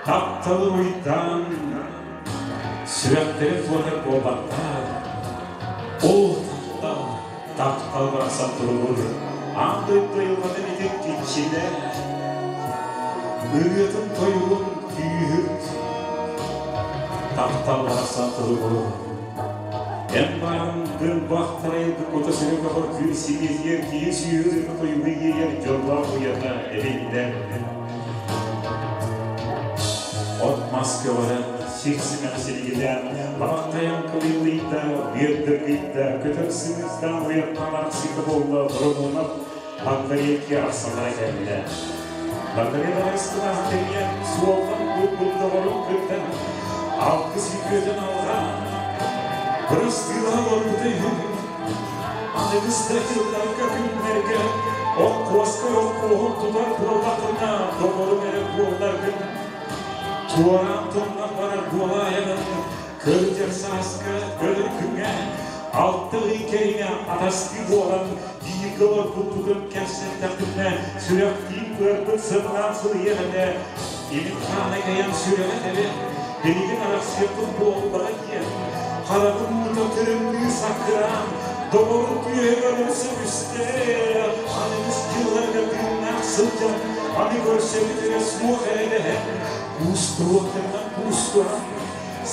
тапталы уйдаан, сүрэхтэрин туотар буолбаттар. Ол таптал, таптал барахсан туругур, аан дойду айылҕатын итин киччилэ, ырыатын тойугун күүһүт, таптал барахсан туругур. Эн баарын гын бахтарайгы кута сүрү көҕөргүүр сибиэтигэр киһи сүүһүр тойугу иэйэр дьоллоох уйата эбиллэр. От-мас көҕөрөн, сир-симэх силигилээн, лабахтайан кылыылыйда, үөрдэргийдэ, көтөр сыҥырдаан уйаттан арахсыыта буолла, Боромуонап Багдарыакка арахсаллара кэллэ. Багдарыа ыстылаах тэрийэн, суолтан булбут доҕорун кытта алгыс үтүөтүн алҕаан, бырастыылаһа олорбута үһү. Аныгыс да дьылларга, күннэргэ оккуоска оккуоһун тутар буоллаххына, доҕорум эрэ буолларгын, туораан тумнан барар буолаайаҕын, кырдьар сааска өлөр күҥҥэ алта ый кэриҥэ атастыы буолан бииргэ олорбуппутун кэпсэттэхпинэ, сүрэхтиин быарбыт сымнаан сылыйыах этэ, имин хаана кэйэн сүрэҕэ тэбэ, билигин арахсыахпыт буоллаҕа диэн, хараҕым уута тырымныы саккыраан, доҕорум түөһүгэр умса түстэ, аныгыс дьылларга тыыннаах сылдьан, аны көрсөбүт эрэ суох эрэ дэһэн, куустуруохтарынан куустуһан,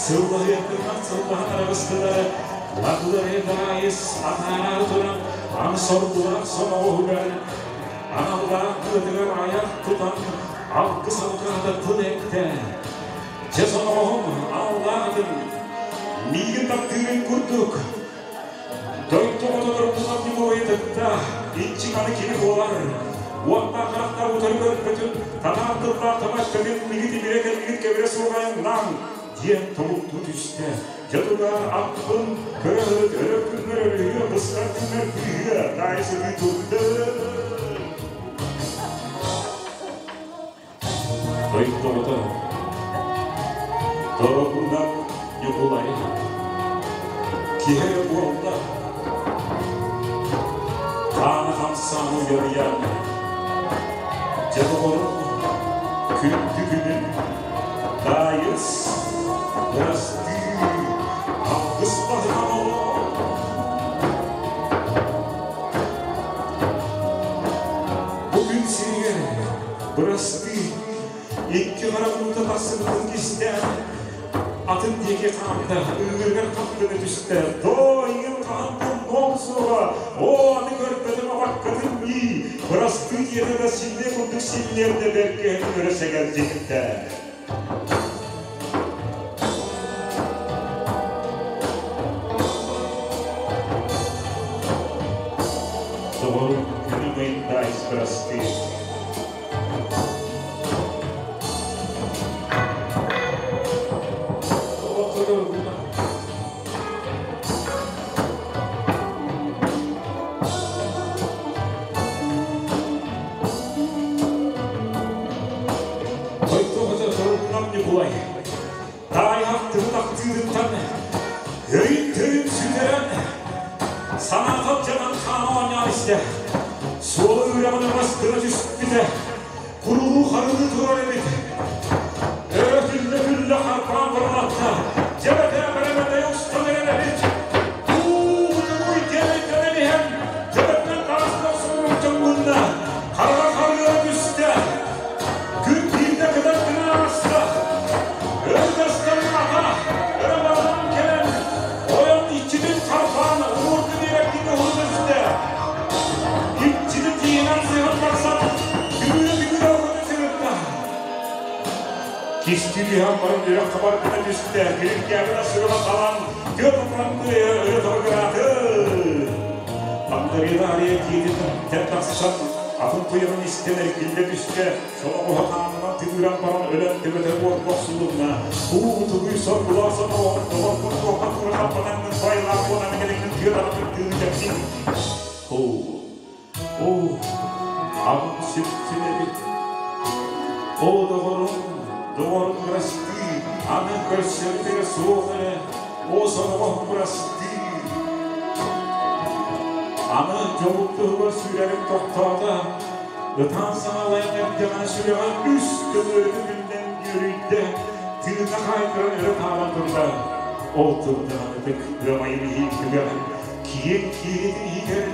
сыллаһыахтарынан сыллаһан араҕыстылар, лаглары даайыс атаараары туран, аны сордулаах сомоҕоһугар, аналлаах тыатыгар айах тутан, алгыс алҕаата тыл эттэ. Дьэ сомоҕоһум аллаатым, миигин таптыырын курдук, дойду хотонорбутун ньукулайытытта, иччиҥ аны кини буолар. Уоттаах харахтар утары көрбөтүн, татаар тыллаах тама эппэтин, миги тимирэ кэлбит кэбирэ суоҕайыҥнаан, диэн тобуктуу түстэ. Дьэ тугаар аппын көрө өрө күннэр өрүһүө, быстар күннэр быыһыа, таай сытыы турда. Дойдоҕото Доробунан Ньукулай киһи эрэ буолла хаана хамсаан уйарыйан дьэ доҕорум күндү күнүн Даайыс бырастыы алгыс баһынан олоор Бу күн сиригэр бырастыы икки харах уута тахсыбытын кистээн атын диэки хаамта, ыҥырыгар хаптана түстэ. Доо, иҥин хаһан тумнуом суоҕа, оо, аны көрбөтүм абаккатын дии, бырастыы диэтэ да силлиэ курдук силлиэрдэ бэргэһэтин өрө сэгэлдьиттэ. Доҕорум күнү даайыс бырастыы. Хойдоҕото торумнам Ньукулай, таайаах тылын ахтыырыттан өйүн-төйүн сүтэрэн, санаата алдьанан хаана оонньоон истэ. Суола үрэҕин өҥөс гына түспүтэ, курулуу харылыы турар эбит. Өрө түллэ-түллэ харбыы Кистии түһэн баран үрэх хабаргына түстэ, кириккээбин асырыма талан, түөрт отуран тыайа өрө тобугурааты. Таҥнарыыта арыйа киитин тахсан, атын туйаҕын истэн эргиллэ түстэ, соноҕоһо хаанынан тыыран баран өлөн төбөтө уорга охсулунна. Уу тугуй соргулаах соноҕоһун доҕорбун туохха тура хаппатаҥҥын байлаах буолан кэлэҥҥин тыа таҕытын тыыны тэпсиҥ. Оо, Оо, аҕам сүпсүн эбит. Оо, доҕорум, доҕорум бырастыы, аны көрсөрбүтүгэр суох эрэ, оо, соноҕоһум бырастыы. Аны дьолум туһугар сүрэҕим тохтоото, ытаан саҥалайан эрдэҕинэ сүрэҕэ үс көмүөрүтэ күннэн үөрүйдэ, тыына хаайтаран өрө таалан турда. Ол турдаҕына ытык ыамайын иһин түгэх киэҥ киэлитин иһигэр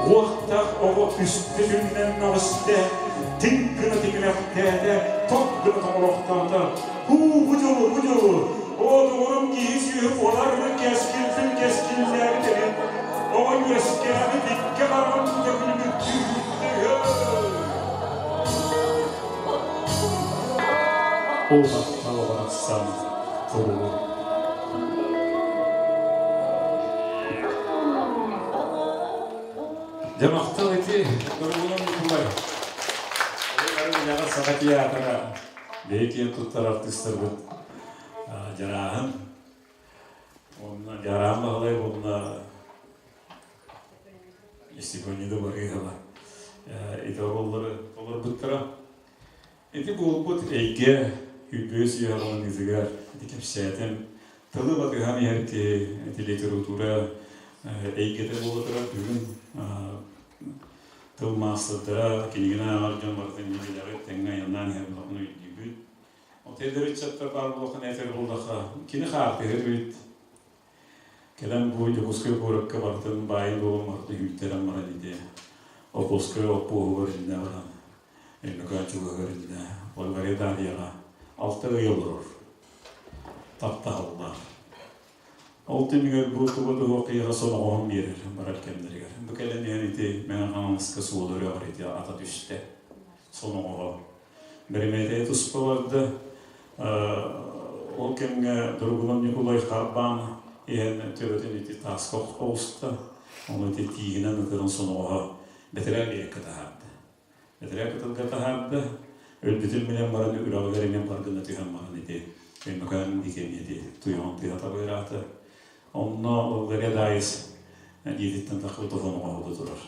уохтаах оҕо үстэ түннэн мөҕүстэ, тиҥ гына тиҥилэхтээтэ, топ гына тоҥолохтоото. Һуу, бу дьолу, бу дьолу! Оо, доҕорум киһи сүөһү буолар кэскилбин кэскиллээбит эбит. Оҕо үөскээбит икки хараҕын тута күлүмүктүү күлтэ. Ол таптал барахсан туругу. Дьэ махтал ити туругунан Николай. Үлэҕэ Саха театра бэйэ киэн туттар артыыстарбыт Дьарааһын уонна Дьараан Баһылай уонна Степанида Барыһова ити оруоллары толорбуттара. Ити буолбут эйгэ үгүс үйэҕэланыытыгар ити кэпсээтим. Тылы батыһан иһэр киһи ити литература эйгэтэ буола турар. Бүгүн тыл маастардара, кинигэни ааҕар дьон барытын билэҕит, тэҥҥэ айаннаан иһэр буоллаххына өйдүүбүт. Ол эдэр ыччаттар баар буоллаххына этэр буоллахха, кини хаартыһыт эбит. Кэлэн бу Дьокуускай куоракка барытын баайын-дуолун барытын үүттэрэн баран ити Охотскай оппуоһугар иннэ баран Өймөкөөн чугаһыгар иннэ Болгария Дарьяҕа алта ый олорор таптаһаллар. Ол түмүгэр бу туга туһуох киһиэхэ соноҕоһун биэрэр барар кэмнэригэр. Бу кэлэн иһэн ити Мэҥэ Хаҥаласка суолу үрэҕэр ити ата түстэ. Соноҕоһо. Бэримээтэйэ туспа барда. Ол кэмҥэ Доргунов Ньукулай харбаан иһэн төбөтүн ити тааска оҕуста. Ону ити тииһинэн ытыран соноҕоһо бэтэрээ биэрэккэ таһаарда. Бэтэрээ кытылга таһаарда. Өлбүтүн билэн баран үрэҕигэр эмиэ бар гына түһэн баран ити Өймөкөөн диэки эмиэ ити туйаҕын тыаһа табыыраата. Онно Болгария Даайыс дьиэтиттэн таххыбыт соноҕоһо турар.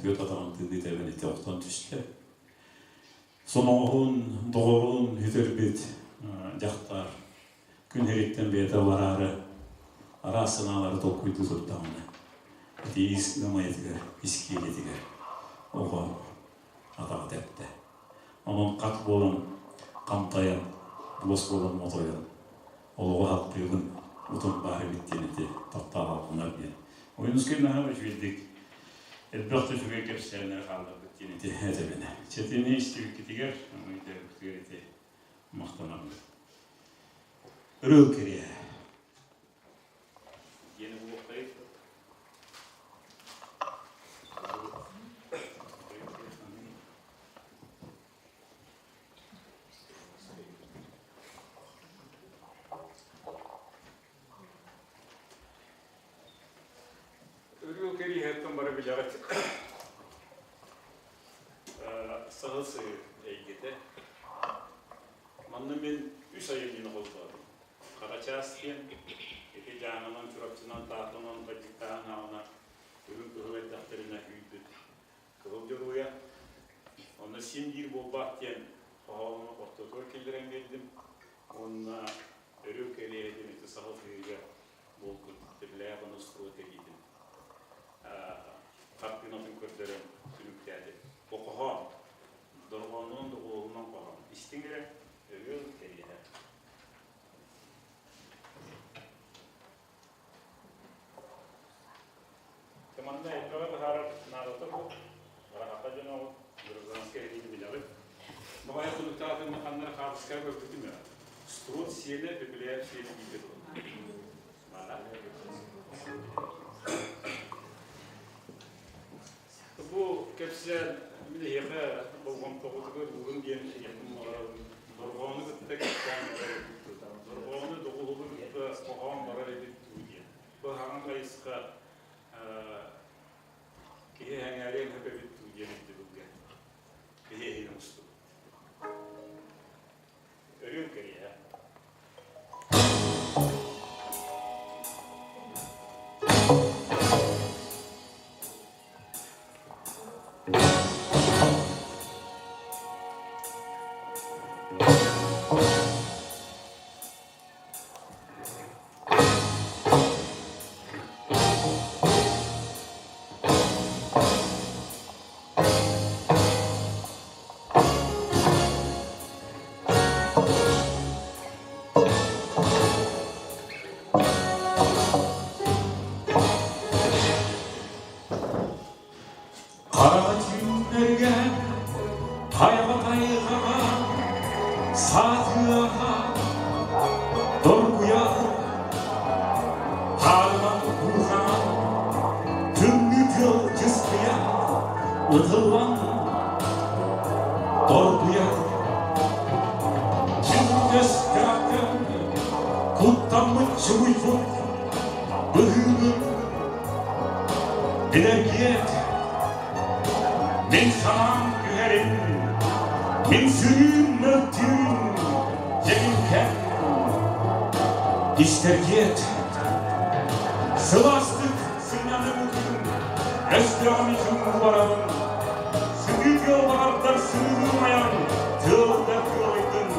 Түөрт атаҕын тыылыы тэбэн ити охтон түстэ. Соноҕоһун, доҕорун сүтэрбит дьахтар күн сириттэн бэйэтэ бараары араас санаалары толкуйдуу турдаҕына, ити ис ыамайытыгар, ис киэлитигэр оҕо атаҕа тэптэ. Онон хат буолан хантайан, буос буолан мотойон, олоҕу аһаттыыбын, утум баар эбит диэн ити таптаабаппынар диэн. Ойуунускай наһаа үчүгэйдик элбэх да үчүгэй кэпсээннэри хаалларбыт диэн ити этэбинэ. Чэтини истибиккитигэр, өйдөөбүккүтүгэр ити махтанабын. Ырыл кириэ. Диэни булуохтайыт. Өрүү кэриэһэттэн бары билэҕит. Саһыл сыһыы эйгэтэ. Манна мин үс айымньыны холбоотум. Харачаас диэн ити Дьааҥынан, Чурапчынан, Таатанан, Бадьыктаан аҕана үрүҥ кыһыл эрдэхтэринэ үүрбүт Кыһыл Дьоруойа. Онно син биир буолбаат диэн хоһоону ортотугар киллэрэн биэрдим. Уонна өрүү кэриэһитин ити саһыл сыһыыга буолбут Тирлээх оностуруо тэриитин хартыынатын көрдөрөн түмүктээтим. Бу хоһоон дорҕоонунан доҕуһуолунан хоһоон. Истиҥ эрэ, өрүөл кэриэһэ. Манна элбэҕи быһаарар наадата суох. Барахата дьон оҕут, гражданскай сэриини билэҕит. Баҕайы хонуктаатыҥна ханна эрэ хаартыскаҕа көрбүтүм ээ. Строд сиэнэ, Пепеляев сиэнэ бииргэ тураллар. Бу кэпсээн мин эһиэхэ болҕомтоҕутугар уурун диэн эйиэхпин баҕарабын. Дорҕоону кытта кэпсээн Хайаҕа тайҕаҕа саатыаҕа доргуйар, хаарынан буурҕанан тымныы тыал дьыскыйа ытыллан доргуйар. Дьиҥ өстөөхтөн куттаммыт чугуйбут быһыыбын билэргиэт. Мин санаам түһэрин, мин сырыым мөлтүүн дьэҥкэм истэргиэт. Сылаастык сынньаныбытын, өстөөҕүм иһин барабын, сытыы тыал баҕардар сыылымайан, тыалда тыалайдын.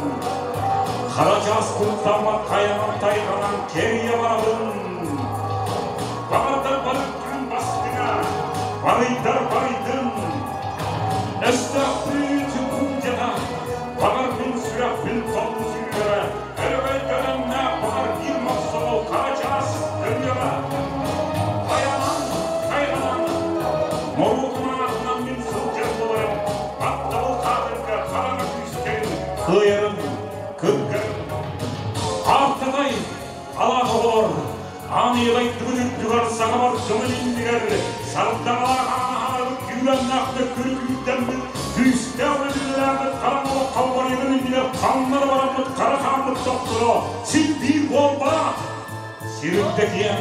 Хара чаас куттаммат хайанан тайҕанан кэрийэ барабын. Баҕардар барык күн бастыҥа, барыйдар барыйдын. Өстөөхтүү куудьаҕа, баҕар мин сүрэхпин тоҥ сүүрэрэ, өрөгөйдөнөннөөх баҕар биир мохсоҕол хара чаас өлүөҕэ. Хайанан, хайанан, моруотун аатынан мин сылдьар буоларым, баттабыл хаатырга хараҥа күүстэрин кыайарым, кыргарым. Аартатай, алаах оҕолор, аан ийэ дойдубут үрдүгэр сахабар дьонун иннигэр сардаҥалаах ааһаарбыт күүрэннээх мөккүрү күүттэммит күүстээх үлэлээбит хараҥа олох халбарыйарын иннигэр ханна да бараммыт хара хааммыт тохторо син биир буолбаат. Сиринтэ киэҥ,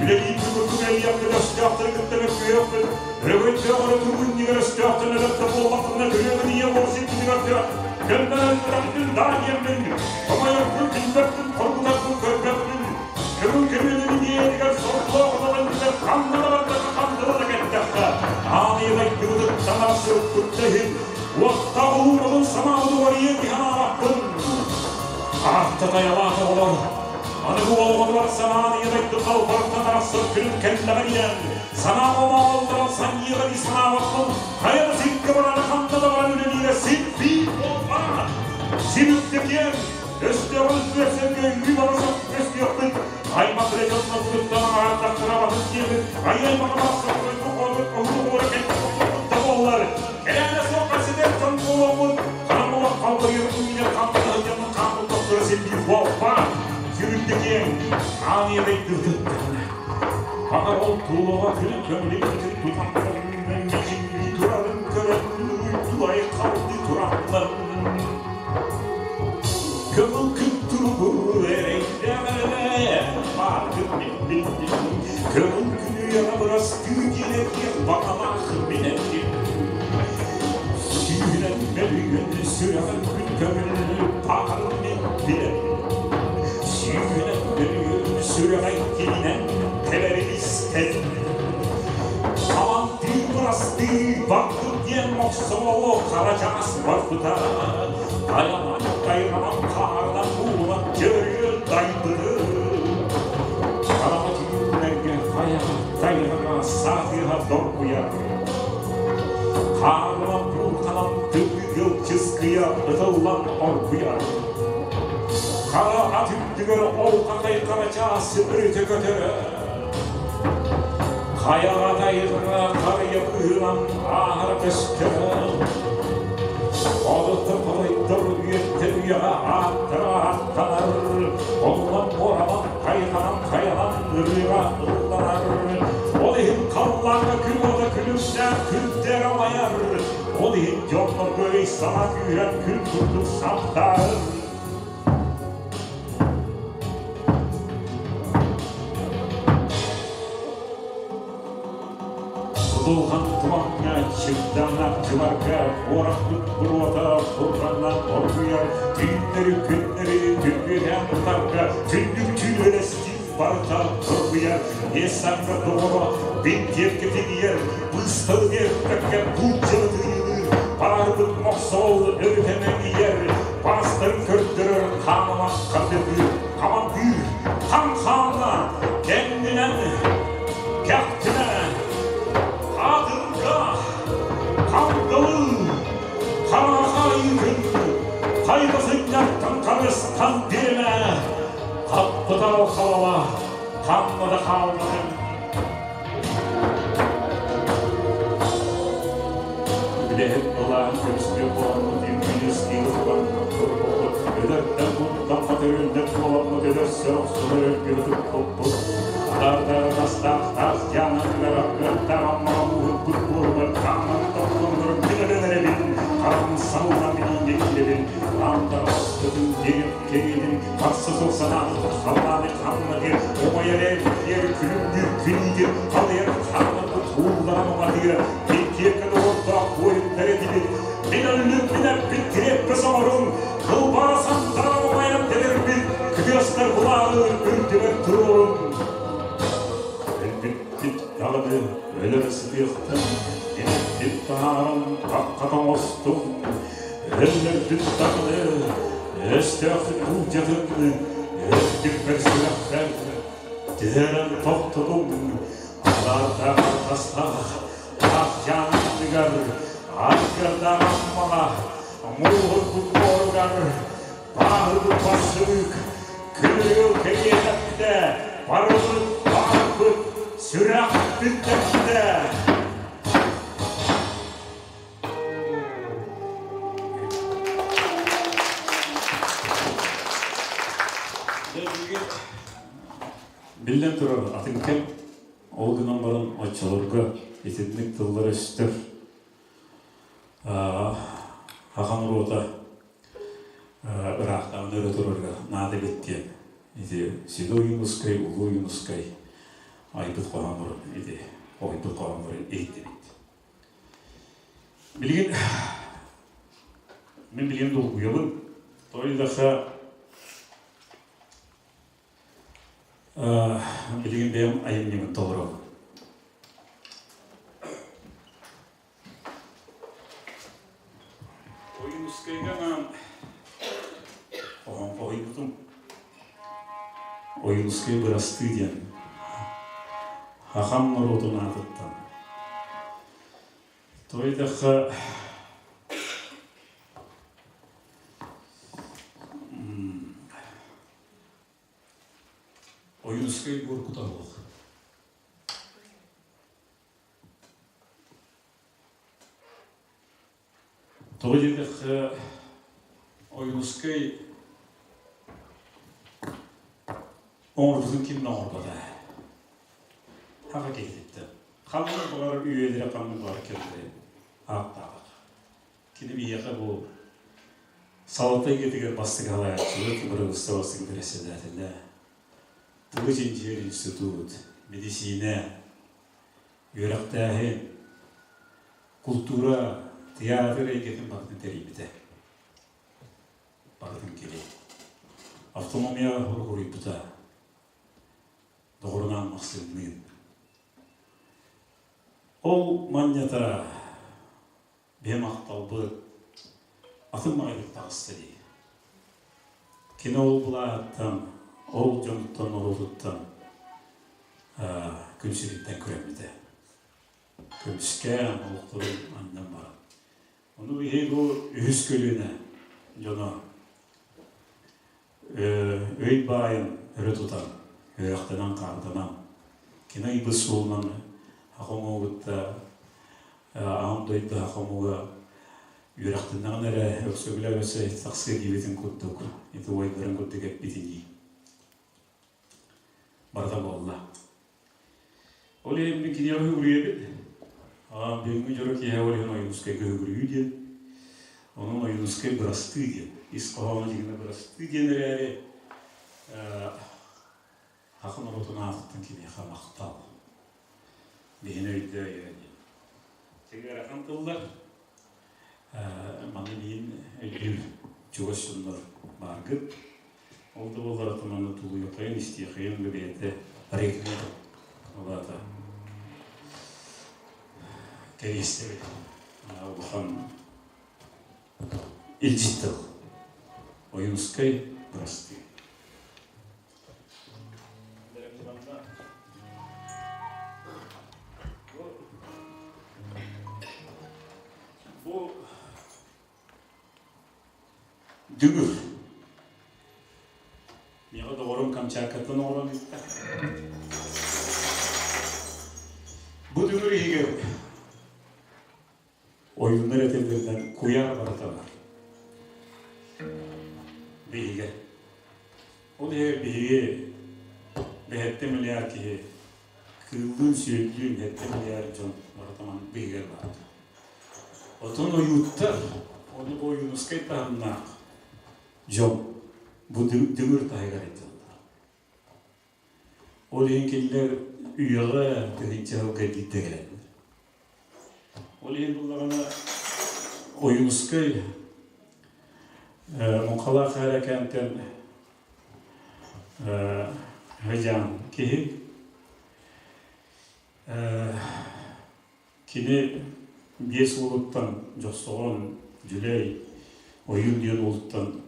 үлэлиирбит курдук элиэхпит өстөөхтөрү кытта мөккүһүөхпүт, өрөгөйдөөх өрө туруу иннигэр өстөөхтөн өлөттө буоллахпытына күрүөмүн ийэ буол сирбитигэр көннөрөн бырахтын даа диэммин, хомойорбун билбэппин, хоргутарбын көрбөппүн, көҥүл көмүөлүн идиэйэтигэр сордоох олоҕун ханна да барбакка хандыла да кэттэххэ, аан ийэ дойдубутуттан арахсыбыппыт да иһин, уоттаах улуурабын санаабытыгар ийэ киһи анаабаппын. Аахтатайалаах оҕолор, аныгы уолбатыгар санаан ийэ дойду халбартан арахсар күнүн кэллэҕэ диэн, санаа омооллорон санньыара дии санаабаппын, хайа да сиргэ баран ханна да баран үлэлиирэ син биир буолбаат. Сир үрдэ өстөөҕүн үөрсэргэ үҥүү барыса көстүөхпүт, аймах дьоннорбутуттан аҥаардахтара батын диэбит, айы-аймаҕа барсарбыт, оҕобут оһур-оһура кэлбит да буоллар, кэлээнэ суох ситэр дьон буолуохпут, харамолох халбарыйар үүнэр хампатаһы дьонун хааммыт тохторо син биир буолбаат. Сир үрдэ киэҥ, аан ийэ дойдубутуттан. Баҕар ол тулаҕа күнү көмүлүккүтүн тутан мичиҥнии турарын көрөн уйдуай халдыы тураллар. Көҥүл күн туругу эрэйдэҕэ бааргын мин көҥүл күнү яра бырастыы диэн этиэх баҕалаах мин этим. Сүүрэн мөлүйүөн сүрэҕин күн көҥүл баарын мин билэбин. Сүүрэн мөлүйүөн сүрэҕин кининэн тэбэрин истэбин. Талантыы бырастыы бардым диэн мохсоҕоло хара чаас барбыта. Тайанан тайҕанан хаарынан буолан дьөрүөн дайбыты. Хараҥа түүннэргэ хайа тайҕаҕа саатыаһа доргуйар. Хаарынан буурҕанан тымныы чыскыйа ытыллан оргуйар. Хара ат үрдүгэр ол хахай хара чаас өрүтэ көтөрө. Хайаҕа тайҕаҕа харыйа быһыынан ааһара көстөр. Олуттар хотойдор үйэттэн үйэҕэ ааттара ааттанар, оннон муоранан хайҕанан хайанан ырыаҕа ылланар. Ол иһин халлааҥҥа күн уота күлүмнээн күндээр алайар, ол иһин дьоннорго өй-санаа күүрэн күн курдук самтаар. Кутулҕан тумаҥҥа, чыгдаҥнаах дьыбарга куораппыт буруота бурҕаннан оргуйар, түүннэри-күннэри түргүөтээн утарга түннүк түүрэлэстиир барыта тургуйар, эс-саҥга доҕоро бинтиэккэ тигийэр, быысталы биэрбэккэ буулдьаны тыыныы, баарбыт мохсоҕол өрүтэ мэҥийэр, баастарын көрдөрөр хаамамах хардыгыр, хамандыыр, хам-хаана кэннинэн кэхтинэ, хаатырга, хандалы, хараҕа-хаайыытын, хайда сынньартан харыстан биэрэ, хаппытар халала, ханна да хаалбатын. Үлэһит былаан көмүскүө. Көрсө-охсуһар өлгүрү туппуппут, Атаардаах астаах таас дьаанатыгар аргыаттаах Аммаҕа мууһурбут буоругар хааман тохтонугар мин өлөн эрэбин, Хараҕым саллан билиигэ киирэбин, Аантаҕа бастытын диэҥ кэҥиибин, Харса суох санаабыт халлааны хамнатыа, Умайар эргийэр күлүмнүүр күн иитин, Халыйар хаалларбыт уулларан уматыа, Киэккэ доҕордоох буойуттар этибит, Мин өллүм, мин эппит кириэппэс оҥорун, Кылбаа сандаа умайан тэлэрбит, Кытыастар былааҕы үрдүгэр туруорун. Өлбүппүт даҕаны өлөр сытыахтан, Мин таһааран хаххата оҥостум, Өллөрбүт даҕаны өстөөхпүт буулдьатын, Өлбүппэр сүрэхпэр түһэрэн тохтотуҥ, Алаардаах артастаах таах дьаамыныгар, Аргыардаах Аммаҕа мууһурбут буоругар Бааһырбыт бассыбыык күнүгүл кэриэтэппитэ, барыбыт баарбыт, сүрэхпит тэптэ. Биллэн турар, атын кэм, ол гынан баран оччолорго итинник тыллар-өстөр Аҕам норуота ыраахтааҕыны өрө турарыгар наада эбит диэн ити Седой Юнускай, Улуу Юнускай айбыт хоһооннорун ити ойбут хоһооннорун иһиттибит. Билигин мин билигин долгуйабын. Тоҕо Билигин бэйэм айымньыбын толоробун. Ойуунускайга анаан хоһоон хоһуйбутум. Ойуунускай бырастыы диэн хахам норуотун аатыттан. Тоҕо Ойуунускай буоркута суох. Тоҕо диэтэххэ, Ойуунускай оҥорбутун ким да оҥорбото. Хаха киһититтэн. Ханнык баҕарар үйэлэрэ ханнык баҕарар кэмнэрэ ааттаабат. Кини биһиэхэ бу салалта эйгэтигэр бастакы салайааччыбыт, бырабыыталыстыба бастакы бэрэссэдээтэлэ, тылы чинчийэр институт, мэдисиинэ, үөрэхтээһин, култуура, тыйаатыр эйгэтин барытын тэрийбитэ. Барытын кини. Автономияҕа уруһуйбута. Доҕорунаан Махсыынныын. Ол манньата Биһи махталбыт атын маҕайдык таҕыста дии. Кини ол былааһыттан, ол дьонуттан, норуотуттан күн сириттэн күрэммитэ. Көмүскээн, олохторун анньан баран. Ону биһи бу үһүс көлүөнэ дьоно өй баайын өрө тутан, үөрэхтэнэн-хаарданан, кини ыйбыт суолунан хомугутта аан дойду хомуга үөрэхтэннэҕин эрэ өксөкүлээх өссө тахсыа диэбитин курдук, ити уойдарын курдук эппитинии барыта буолла. Ол иһин мин киниэхэ үгүрүйэбин. Бүгүҥҥү дьоро киэһэ ол иһин Ойуунускайга үгүрүйүү диэн. Онон Ойуунускай бырастыы диэн. Ис хоһооно дьиҥинэ бырастыы диэн эрээри саха норуотун аатыттан киниэхэ махтал. Биһини өйдөө диэн. Ыарахан тыллар. Маны миин өйдүүр чугас дьоннор бааргыт. Ол да буоллар атаманы тулуйуоххайын, истиэххэйин да бэйэтэ ритми улаата кэриэстэбит улахан илдьит тыл. Ойуунускай бырастыы. Бу дүҥүр. Миэхэ доҕорум Камчаткаттан оҥорон ыытта. Бу дүҥүр иһигэр ойууннар этэллэринэн куйаар барыта бар. Биһигэ. Ол иһигэр биһиги бэһэттэ миллиард киһи кыыллыын-сүөллүүн сэттэ миллиард дьон барыта маннык биһигэр баар. Оттон ойууттар, ону бу Ойуунускай таһымнаах дьон бу дүҥүр таһыгар ыйдыллар. Ол иһин кинилэр үйэҕэ тыһыынча сылга биирдэ кэлэллэр. Ол иһин буллаҕына Ойуунускай Муҥхалаах Ээрэкээнтэн Хыдьаан киһи кини биэс уолуттан Дьохсоҕон, Дьүлэй, Ойуун диэн уолуттан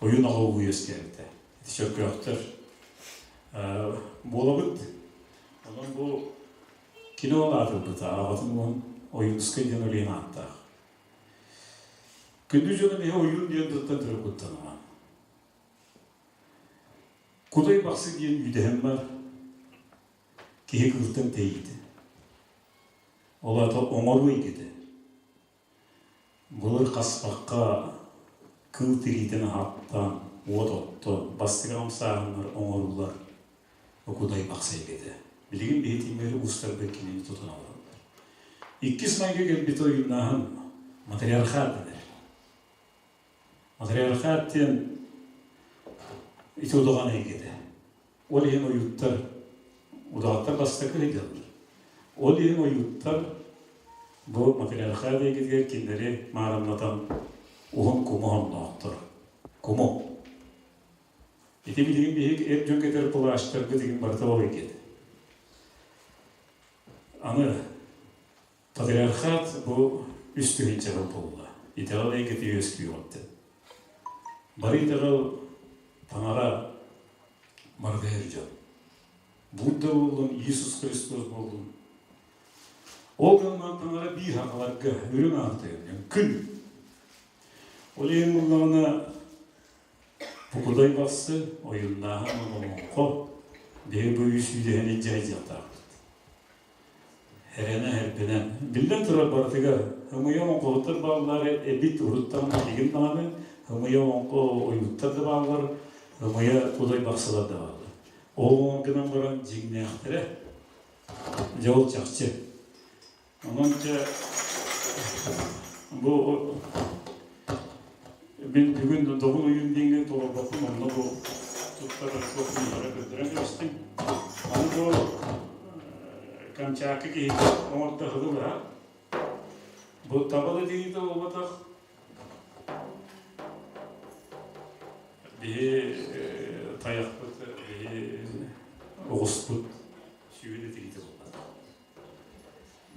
Ойуун аҕа ууһу үөскээбитэ. Ити чөркөөхтөр буолабыт. Онон бу кини ол аатырбыта, аҕатын уон Ойуунускай диэн олиһин ааттаах. Күндү дьонум иһэ ойуун диэн тылтан төрүт куттаныма. Кудай бахсы диэн үүдэһэн бар, киһи кыылтан тэйиитэ. Ол аата оҥоруу эйгэтэ. Былыр хаспахха кыыл тириитин аһаттан, уот оттон, бастакы хамсааһыннар оҥоруллар Окудай бахсы эйгэтэ. Билигин биһи тимир уустарбыт кинини тутан олороллор. Иккис майга кэлбит ойууннааһын матриархат дэнэр. Матриархат диэн ити удаҕан эйгэтэ. Ол иһин ойууттар, удаҕаттар бастакы сылдьаллар. Ол иһин ойууттар бу матриархат эйгэтигэр кинилэри маарыннатан уһун куму хонноохтор. Куму. Ити билигин биһиги эр дьон кэтэр плащтарбыт игин барыта ол эйгэтэ. Аны Патриархат бу үс тыһыынчаҕа буолла. Итэҕэл эйгэтэ үөскүүҕүттэн. Бары итэҕэл таҥара барыта эр дьон. Будда буоллун, Иисус Христос буоллун. Ол гынан таҥара биир сахаларга үрүҥ аартыгын күн. Ол иһин буоллаҕына Букудай бахсы, ойуннааһын олоҥхо биһиги бу үс үүдэһин илдьэ сылдьыахтаахпыт. Эрэнэ эрбэнэн. Биллэн турар барытыгар ымыйа оҥхоһуттар бааллар эбит уруттан билигин даҕаны ымыйа оҥхо ойууттар да бааллар, ымыйа кудай бахсылар да бааллар. Ол гынан баран дьиҥнээхтэрэ дьэ ол чахчы. Онон дьэ бу мин бүгүн Добун ойуун диэҥҥэ толорбоппун онно бу туттар туохпун көрдөрөн кэбистим. Аны бу Камчатка киһитэ оҥордо ыһыллар. Бу таба да диэки буолбатах. Биһи тайахпыт, биһи оҕуспут сүүһүн этигитэ буолбатах.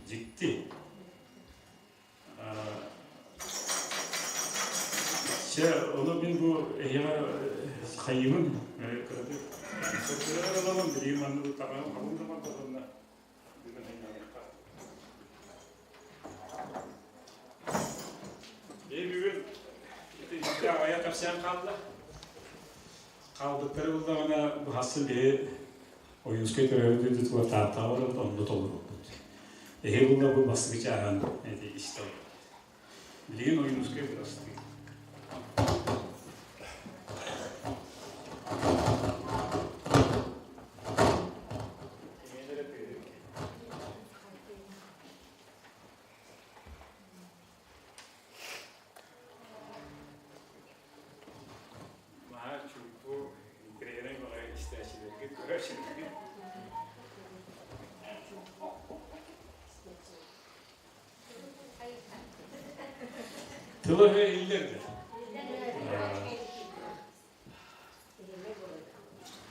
Дьикти. Чэ, ону мин бу эһиэхэ хайыыбын кыратык көрдөрөр ылабын, билигин маннык таҕаһым хабын да барбатынна бүгүн айнаныахха. Ээ бүгүн ити аҕыйах кэпсээн хаалла. Хаалбыттары буллаҕына быһасын биһи Ойуунскай төрөөбүт дойдутугар Тааттаҕа барабыт, онно толорбуппут. Эһи булла бу бастакы чааһын эти истэ Билигин Ойуунускай бырастыы. Наһаа чуумпу, интэриэһинэй баҕайы истээччилэргит көрөөччүлэргит. Тыла-өһө иһиллэр да?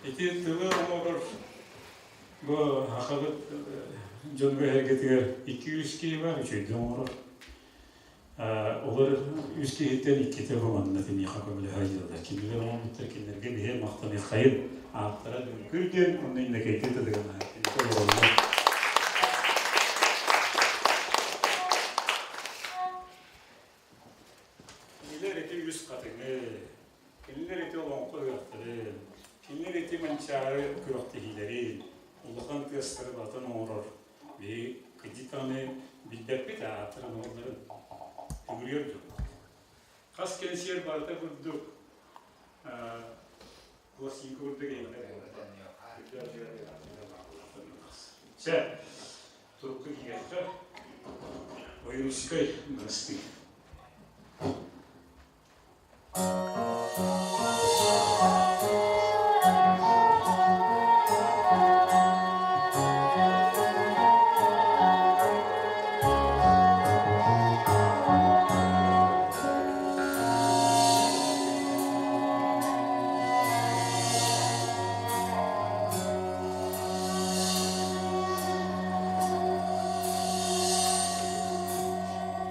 Ити тылы оҥорор бу сахабыт дьонугар эргэтигэр 200 киһи бар, үчүгэйдик оҥорор. Олор үс киһиттэн иккитэ бу манна киниэхэ көмөлөһө сылдьаллар. Кинилэр оҥорбуттар, кинилэргэ биһи махтаныаххайын. Ааттара Дүҥкүр диэн, онно Иннокентий Тыдыгана олороллор. Кинилэр ити үс хатыҥы, кинилэр ити олоҥхо ыһыахтарын, кинилэр ити Манчаары күрэхтэһиилэрин, улахан тыастары барытын оҥорор биһи кырдьык даҕаны билбэппит ааттарын оҥордорун түгүрүөр дьон. Хас кэнсиэр барыта курдук. Пластинка курдук иһиллэр. Чэ, турукка киириэххэ. Ойуунускай бырастыы.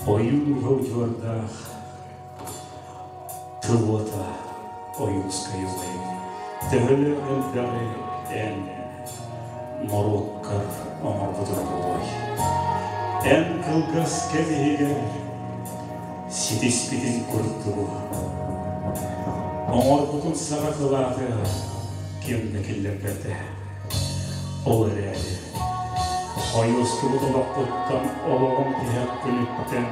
Ойуун уһа удьуордаах тыл уота Ойуунскай убайым төһөлөөх элбэҕи эн норуоккар оҥорбутуҥ буолуой? Эн кылгас кэм иһигэр ситиспитин курдугу оҥорбутун саҕа кылааты ким да киллэрбэтэ. Ол эрээри хойуостубут олохпуттан олоҕум тиһэх күнүттэн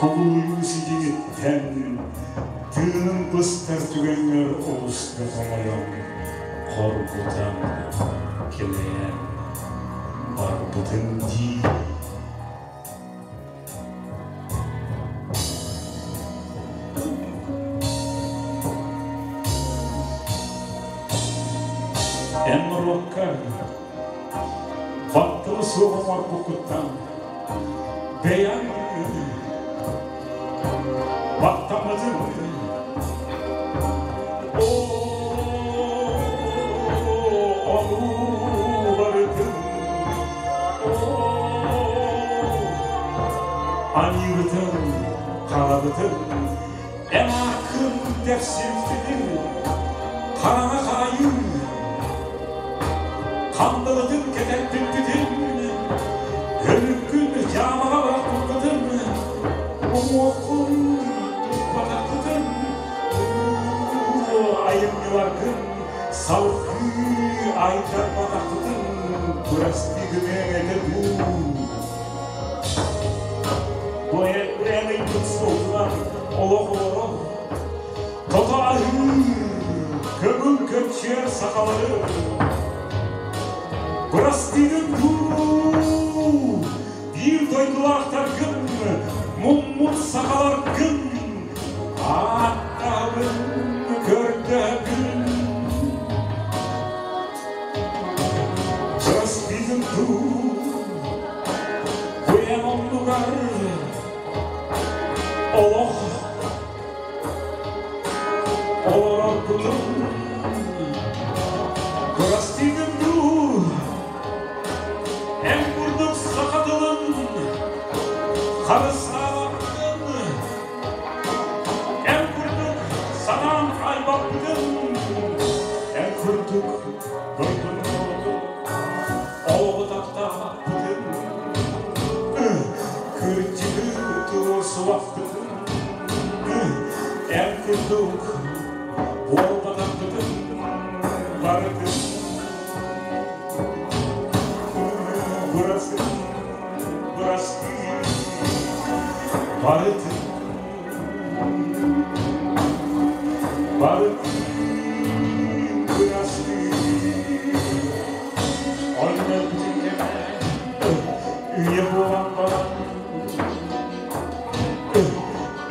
кубулуйуу сидьиҥиттэн тыыным быстар түгэҥҥэр олус да хомойон хоргутан килэйэн барбытым дии. Эн норуокка батталы суох оҥорбуккуттан бэйэҥ баттаммытыҥ. Оо, ону барытын Аньыыбытын, харабытын, эн ааккын дэхсирбитин, хараҥа хаайыы, хандалытын кэтэрпиппитин, өлүккүн дьаамаҕа бырахпыппытын, уҥуоххун туппатахпытын, айымньыларгын Салгыы айдарбатахпытын бырастыы гыныаҥ этэ дуу? Бу эн ыйбыт суолунан олох олорон, тото аһыы, көҥүл көпчүөр сахалары бырастыыгын дуу? Биир дойдулаахтаргын, муммут сахаларгын ааттаабын көрдөһөбүн. Бырастыыгын дуу, бэйэм оннугар олох олорорбутун бырастыыгын дуу, Эн курдук саха тылын харыстаабаппытын, эн курдук санаан хаайбаппытын, эн курдук дойдуну норуоту олоҕу таптаабаппытын, кырдьыгы туруорсубаппытын, эн курдук буолбатахпытын барытын. Бырастыы, бырастыы, барытын, барытын бырастыы. Ойнорбутун кэмэ үйэ буолан баран,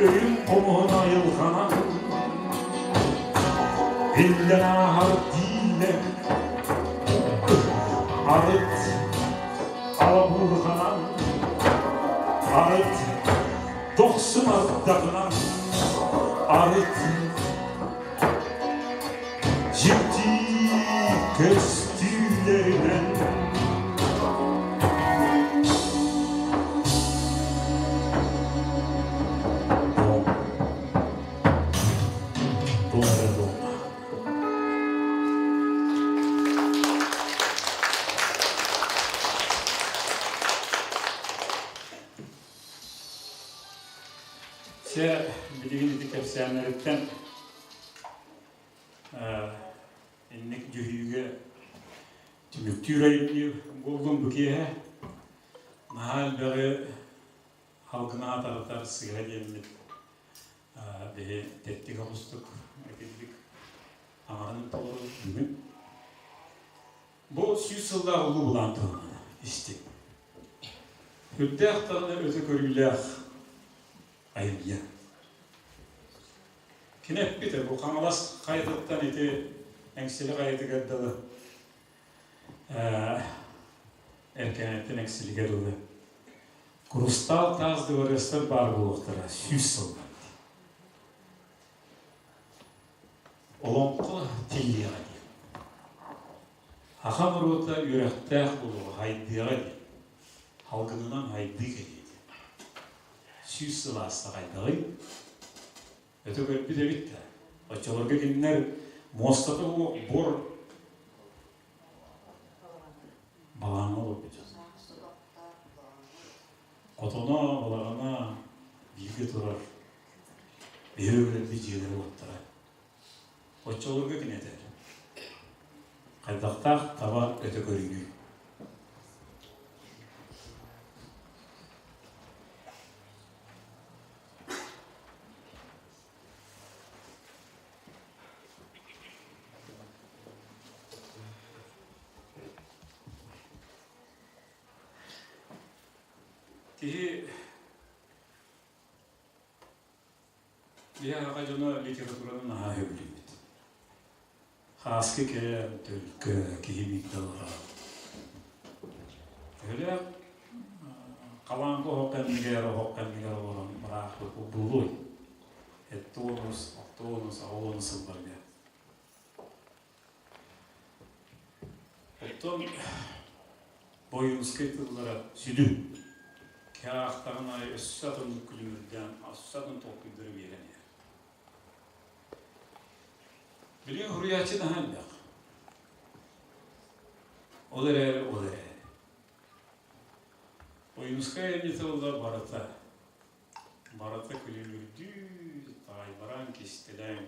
өйүм хомуһун айылҕанан, биллэн ааһар дииллэр. Арыт алабыылҕанан, арыт дохсун ардаҕынан, арыт дьикти көстүүлэринэн. Дом, дом. Чэ, билигин ити кэпсээннэриттэн инник дьүһүйүүгэ түмүктүүр айымньы буоллум бу киэһэ. Наһаа элбэҕи халгына тардар сыыһа диэммит биһи тэттик оҕустук этилдик. Аҥарын толору бүгүн. Бу 100 сыллаах улуу былаан туһунан истиҥ. Үрдээх даҕаны өтө көрүүлээх айымньы. Кини эппитэ бу Хаҥалас хайатыттан ити Эҥсили хайатыгар дылы Эркээнэттэн Эҥсилигэр дылы курустаал таас дыбарыастар баар буолуохтара 100 сылынан. Олоҥхо тиллиэҕэ диэн. Саха норуота үөрэхтээх буолуоҕа, хайдыаҕа диэн. Халгынынан хайдыы кэлиэ диэн. 100 сыл ааста хайдаҕый? Өтө көрбүт эбит да. Оччолорго кинилэр муостата буор балаҕаҥҥа олорбут дьон. Хотоно, балаҕана бииргэ турар биһи өлөрбүт дьиэлэрэ уоттара. Оччолорго кини этэр: Хайдахтаах таба өтө көрүүнүй? Киһи биһи аҕа дьоно литератураны наһаа сөбүлүүбүт. Хааскы кэм, төлкө, киһи биирдэ олорор. Төһөлөөх халааҥка оһох кэннигэр олорон быраахпыт булуй. Эттуонус, оттуонус, аҕуонус сылларга. Оттон Ойуунускай тыллара сүдү. Киһи аахтаҕын аайы өссө атыннык күлүмүрдээн, өссө атын толкуйдары биэрэн иһэр. Билигин суруйааччы наһаа элбэх. Ол эрээри, ол эрээри. Ойуунускай айымньыта буолла барыта, барыта күлүмүрдүү, таайбараан, кистэлэҥ.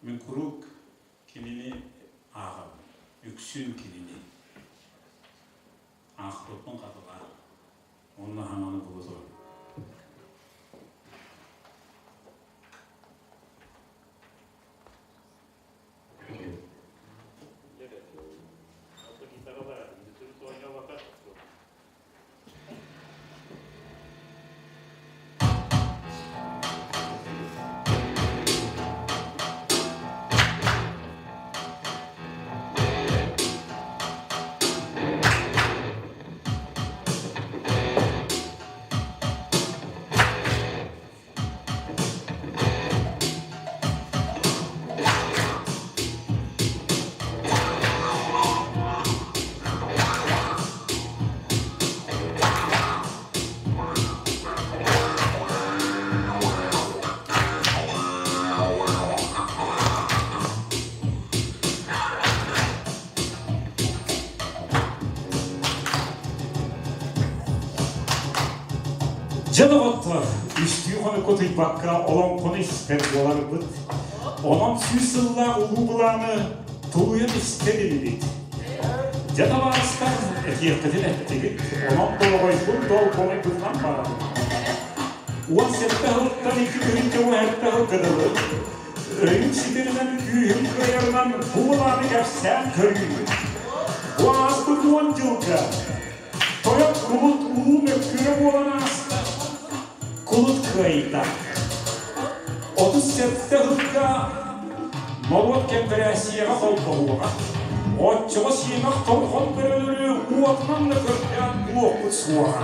Мин куруук кинини ааҕабын, үксүн кинини. Аахпыппын хатылаан, уонна хаҥаны була турабын. Дьэ, доҕоттор, үстүү хонукка утуйбакка олоҥхону истэр буоларбыт. Онон 100 сыллаах улуу былааны тулуйан истэр инибит. Дьэ, табаарыстар, этиэххитин эттигит, онон долоҕойбун долгоҕойбутунан барабын. 17 сылтан 2017 сылга дылы өйүм ситэринэн, күүһүм кыайарынан бу былааны кэпсээн көрүүбүт. Бу ааспыт 10 дьылга тойон кулут улуу мөккүөрэ буолан ааста. Кулут кыайда. 37 сылга норуот кэмпэрээссийэҕэ холбоһуоҕа. Оччоҕо сиэмэх торхон бөрөлөрү уотунан да көрдөөн булуохпут суоҕа.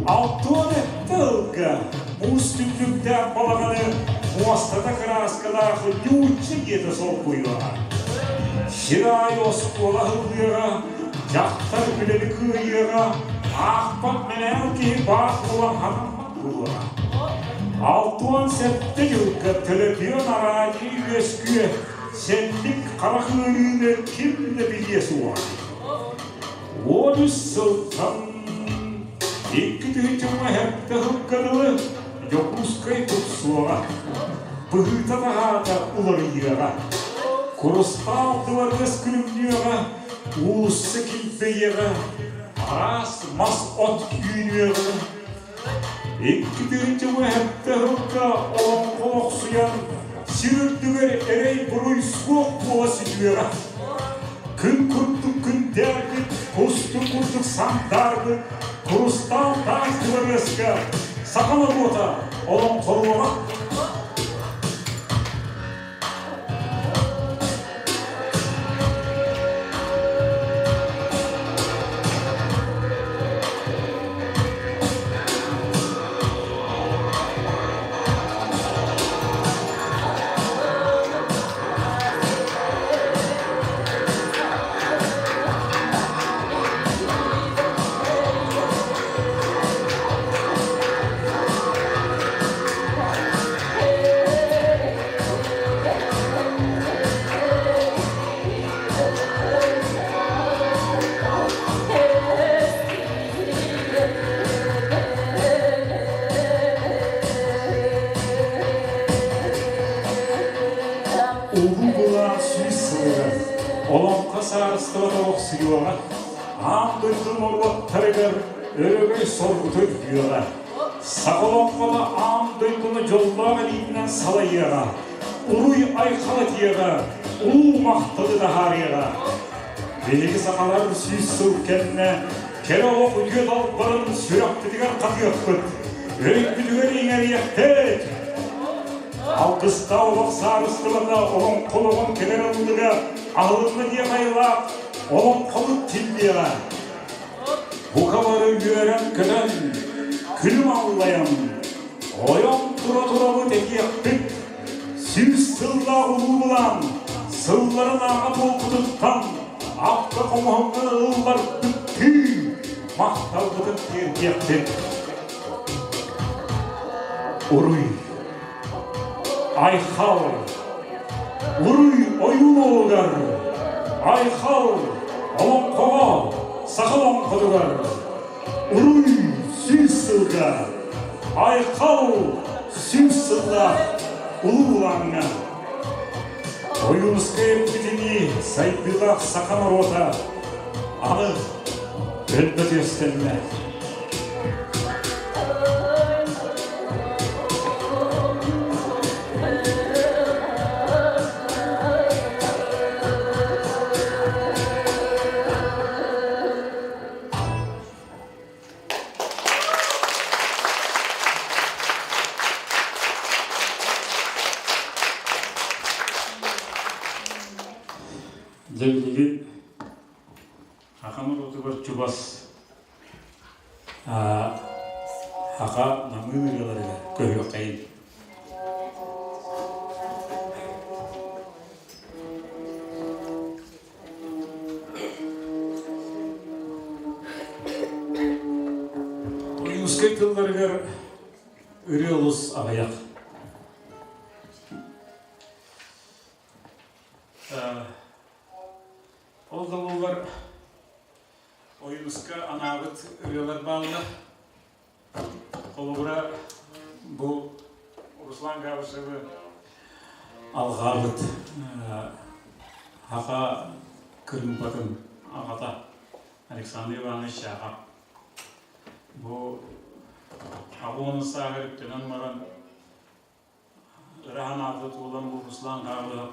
67 сылга муус түннүктээх балаҕаны муостата кырааскалаах ньуучча дьиэтэ солбуйуоҕа. Сир аайы оскуола аһыллыаҕа, дьахтар үлэни кыайыаҕа, аахпат мэнээл киһи баар буолан ханаммат буолуоҕа. 67 дьылга төлөпүөн араадьыйа үөскүө, сэллик харах ыарыыны ким да билиэ суоҕа. 13 сылтан 2017 сылга дылы Дьокуускай тупсуоҕа, быһыыта-таһаата уларыйыаҕа. Курустаал дыбарыас күлүмнүөҕэ, уулусса килбэйиэҕэ, араас мас-от үүнүөҕэ. 2017 сылга олоҥхо олохсуйан, Сир үрдүгэр эрэй-буруй суох буола сүтүөҕэ. Күн курдук күндээрбит, кустук курдук сандаарбыт, курустаал таас дыбарыаска саха норуота олоҥхолуоҕа. Улуу былаах сүүс сылыгар Олоҥхо саарыстыбата олохсуйуоҕа, аан дойду норуоттарыгар өрөгөй соргуту үрдүөҕэ. Саха олоҥхото аан дойдуну дьоллоох илиитинэн салайыаҕа, уруй-айхал этиэҕэ, улуу махталы таһаарыаҕа. Биһиги сахалар 100 сыл кэннэ кэрэ олох үтүө далбарын сүрэхпитигэр хатыахпыт, өйбүтүгэр иҥэриэхпит. Алгыстаах олох саарыстыбата олоҥхолоҕун кэлэр ыллыга аһылынна диэх айылаах олоҥхобут тиллиэҕэ. Бука бары үөрэн-көтөн, күлүм аллайан, ойон тура-турабыт этиэхпит. 100 сыллаах улуу былаан сылларын ааҕа туолбутуттан апта хомуһуҥҥа ылларбыттыы махталбытын тиэрдиэхпит. Уруй! Айхал! Уруй ойуулугар! Айхал олоҥхоҕо, саха олоҥхотугар! Уруй 100 сылга! Айхал 100 сыллаах улуу улааҥҥа! Ойуунускай эппитинии сайдыылаах саха норуота аны өлбөт үөстэннэ. Дьэ билигин Саха норуотугар чугас саха намыын ырыаларыгар көһүөххэйин. Ойуунускай тылларыгар ырыа олус аҕыйах. Ол да буоллар Ойууска анаабыт ырыалар бааллар. Холобура, бу Руслан Габышевы алҕаабыт Хаха кырыымпатын аҕата Александр Иванович Чаахап. Бу аҕа сааһыгар үктэнэн баран ыра санаата туолан бу Руслан Габышев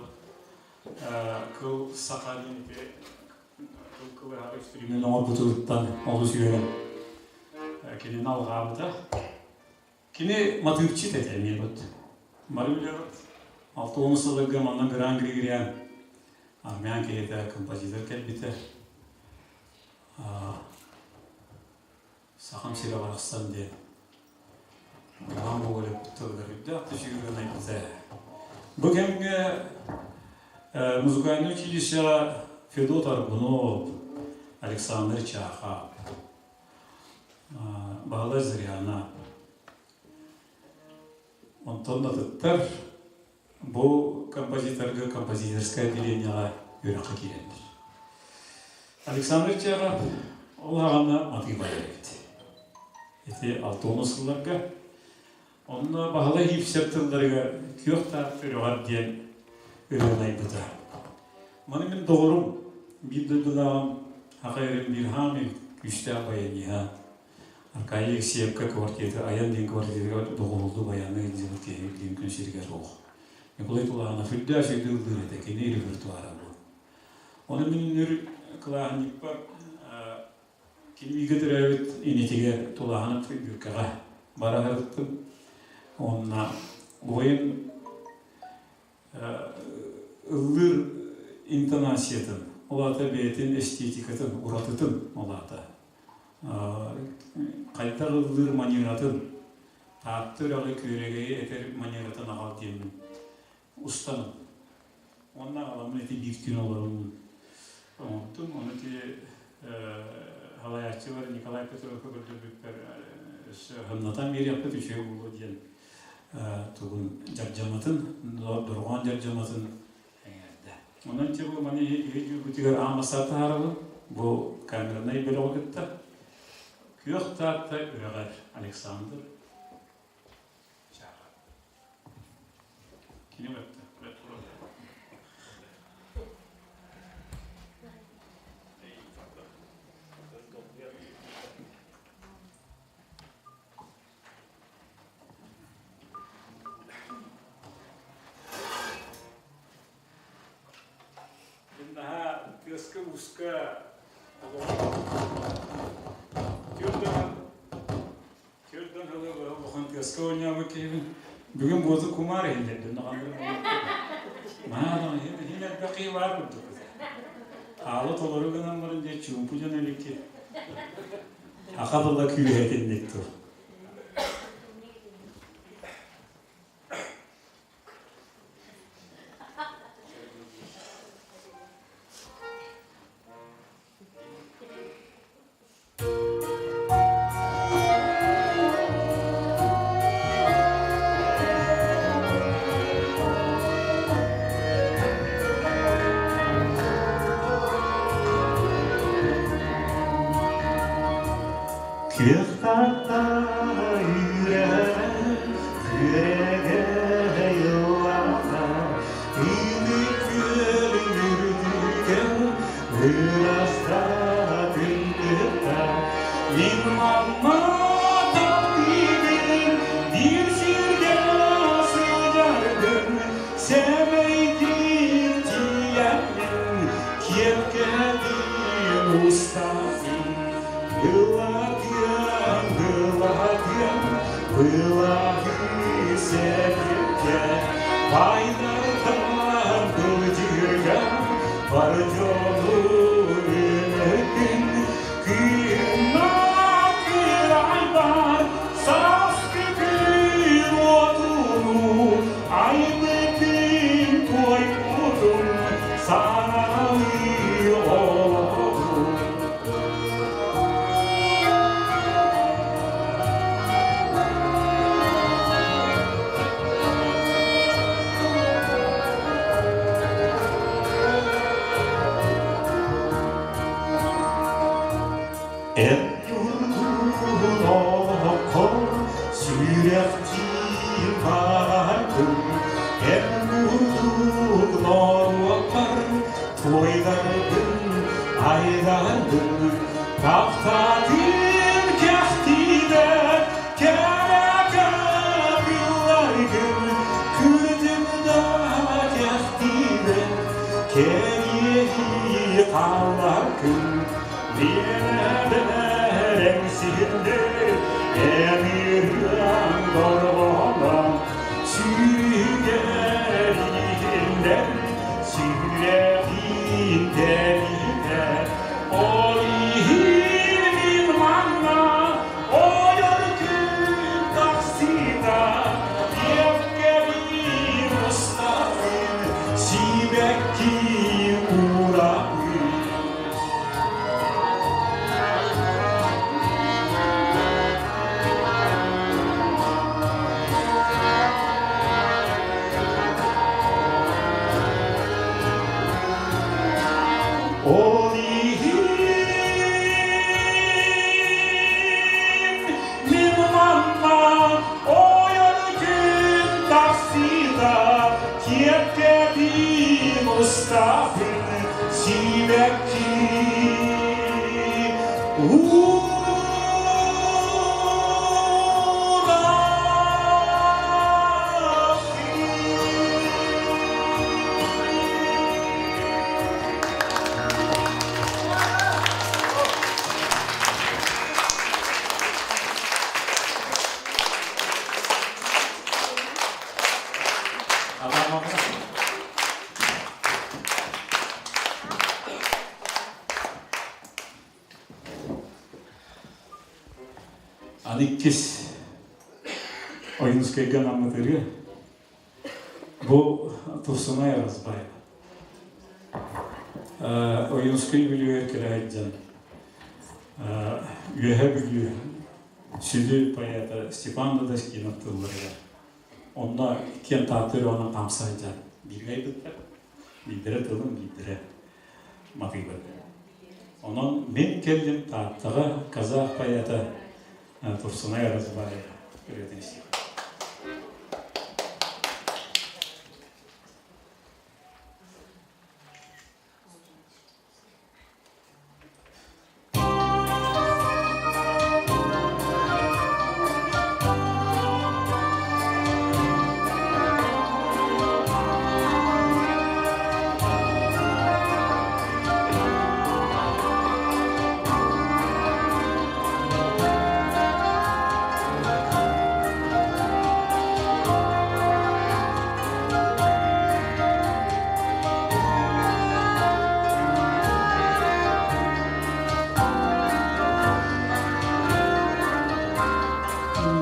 кыл саха диэн ити кыл кылыһах үстүрүмүн оҥорбутуттан олус үөрэн кинини алҕаабыта. Кини матыыпчыт этэ эмиэ бут. Бары билэбит. 60 сылларга манна Гран Григорян армян киһитэ композитор кэлбитэ. Сахам сирэ барахсан диэн Иван Гоголев тылыгар үрдээх түсүүрүн айбыта. Бу кэмҥэ музыкальнай училищеҕа Федот Аргунов, Александр Чахов, Баһылай Зырянов, онтон атыттар бу композиторга композиторскай отделениеҕа үөрэххэ киирэллэр. Александр Чехов ол аҕана матыыба эбит. Ити 60 сылларга. Онно Баһылай Иипсэр тылларыгар Күөх таах үрэҕэр диэн ырыаны айбыта. Маны мин доҕорум, биир дойдулааҕым Хахайрым Бирхами күүстээх баяниһа Аркадий Алексеевка квартирата айан диэн квартиратыгар доҕуһуллуу баяны илдьибит киһи билигин күн сиригэр суох. Николай Тулаанов үрдээх үчүгэй ыллыыр этэ, кини репертуара бу. Ону мин үнүр кылааһынньыкпар кини бииргэ төрөөбүт инитигэр Тулааһынап Бүккэҕэ бара сырыттым. Уонна убайым ыллыыр интонациятын, ол аата бэйэтин эстетикатын, уратытын ол аата хайдах ыллыыр манератын, Таатта үрэҕи күөрэгэйи этэр манератын аҕал диэммин устаным. Уонна аҕаламмын ити биир күн олорон оҥортум. Ону ити салайааччылар Николай Петровка көрдөрбүппэр өссө сымнатан биэриэхпит үчүгэй буолуо диэн тугун дьардьаматын, дорҕоон дьардьаматын эҥээрдэ. Онон ити бу маны киһи дьүүрбүтүгэр аан бастаан таһаарабын. Бу камернай бөлөҕү кытта Күөх Таатта үрэҕэр Александр Чаҕа. Кини бэтте. Наһаа тыаска-ууска түөрт сылы улахан тыаска оонньообут киһибин. Бүгүн буоту кумаар иһиллэрдим наһаа иһин элбэх киһи баар курдук. Аалы толору гынан баран дьэ чуумпу дьон эбикки. Аха тыла күүһэ итинник тыл. Күөх таатта үрэҕэ күөрэгэйэ ыллаата, Ини күөлүн үрдүгэр ыраста күндүтэ. Мин манна таптыыбын, биир сиргэ сылдьарбын, сэмэйдиир тиийэммин, киэркэтиим устафын. Ыллатыам, ыллатыам, былаһы сэбиргэ, Байдартан былдьыга, бар дьону үмүтүн, Кыымнаах кырайбар, сааскы күн уотунуу, Айбытын туойбутун, саҥалыы олоҕун. Эн ньургун олоххор сүрэхтиир баҕаргын, эн курдук норуоппар туойдаргын, айдаргын, таптаатын кэхтиибэ кэрэ капылларгын, күрдүм да кэхтиибэ кэриэһи хаалларгын, биэрэр эҥсиһиндэр эмирган дорҕоно, сүүрүгэр иһиллэр сүрэҕин тэбиитэ, ол иһин мин манна ойор күн тахсыыта, иэккэбин устатын сибэкки уурабын. Аны иккис Ойуунускайга анаммыт ырыа. Бу Турсунай Аразбаева. Ойуунускай Бүлүүгэ кэлэ сылдьан Үөһэ Бүлүү сүдү поэта Степан Дадаскинов тылларыгар онно киэн тааттыр онон хамса сылдьан бииргэ айбыттар. Биирдэрэ тылын, биирдэрэ матыыбын. Онон мин кэллим Тааттаҕа казах поэта Турсунай Аразбаев ырыатын истиэххэ.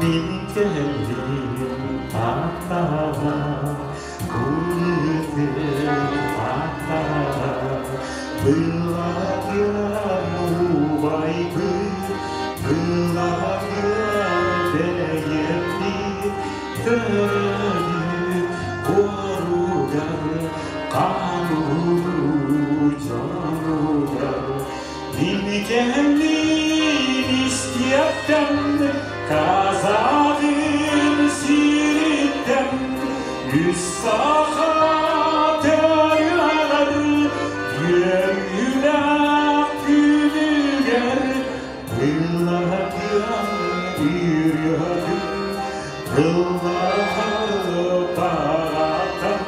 Мин кэллим таптаҕа, курутун таптаҕа, Былатыан убайбыт, былатыан бэйэбит, Төрөөбүт буоругар, хаануруу дьонугар Мин кэллим истиэптэн, Казахым сириттэн, үс саха төрүөҕэр, үөрүүлээх күнүгэр Ыллатыам ырыатын, ыллаһар таратан,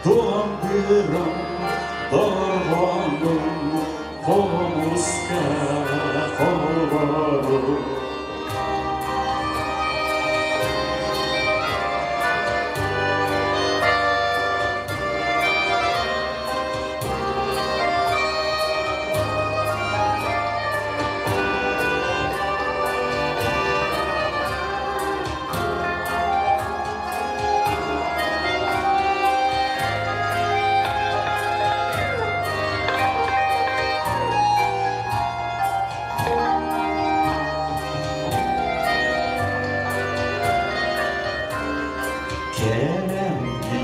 Туомтырым дорҕоонум хомуска холборум. Кэлэммин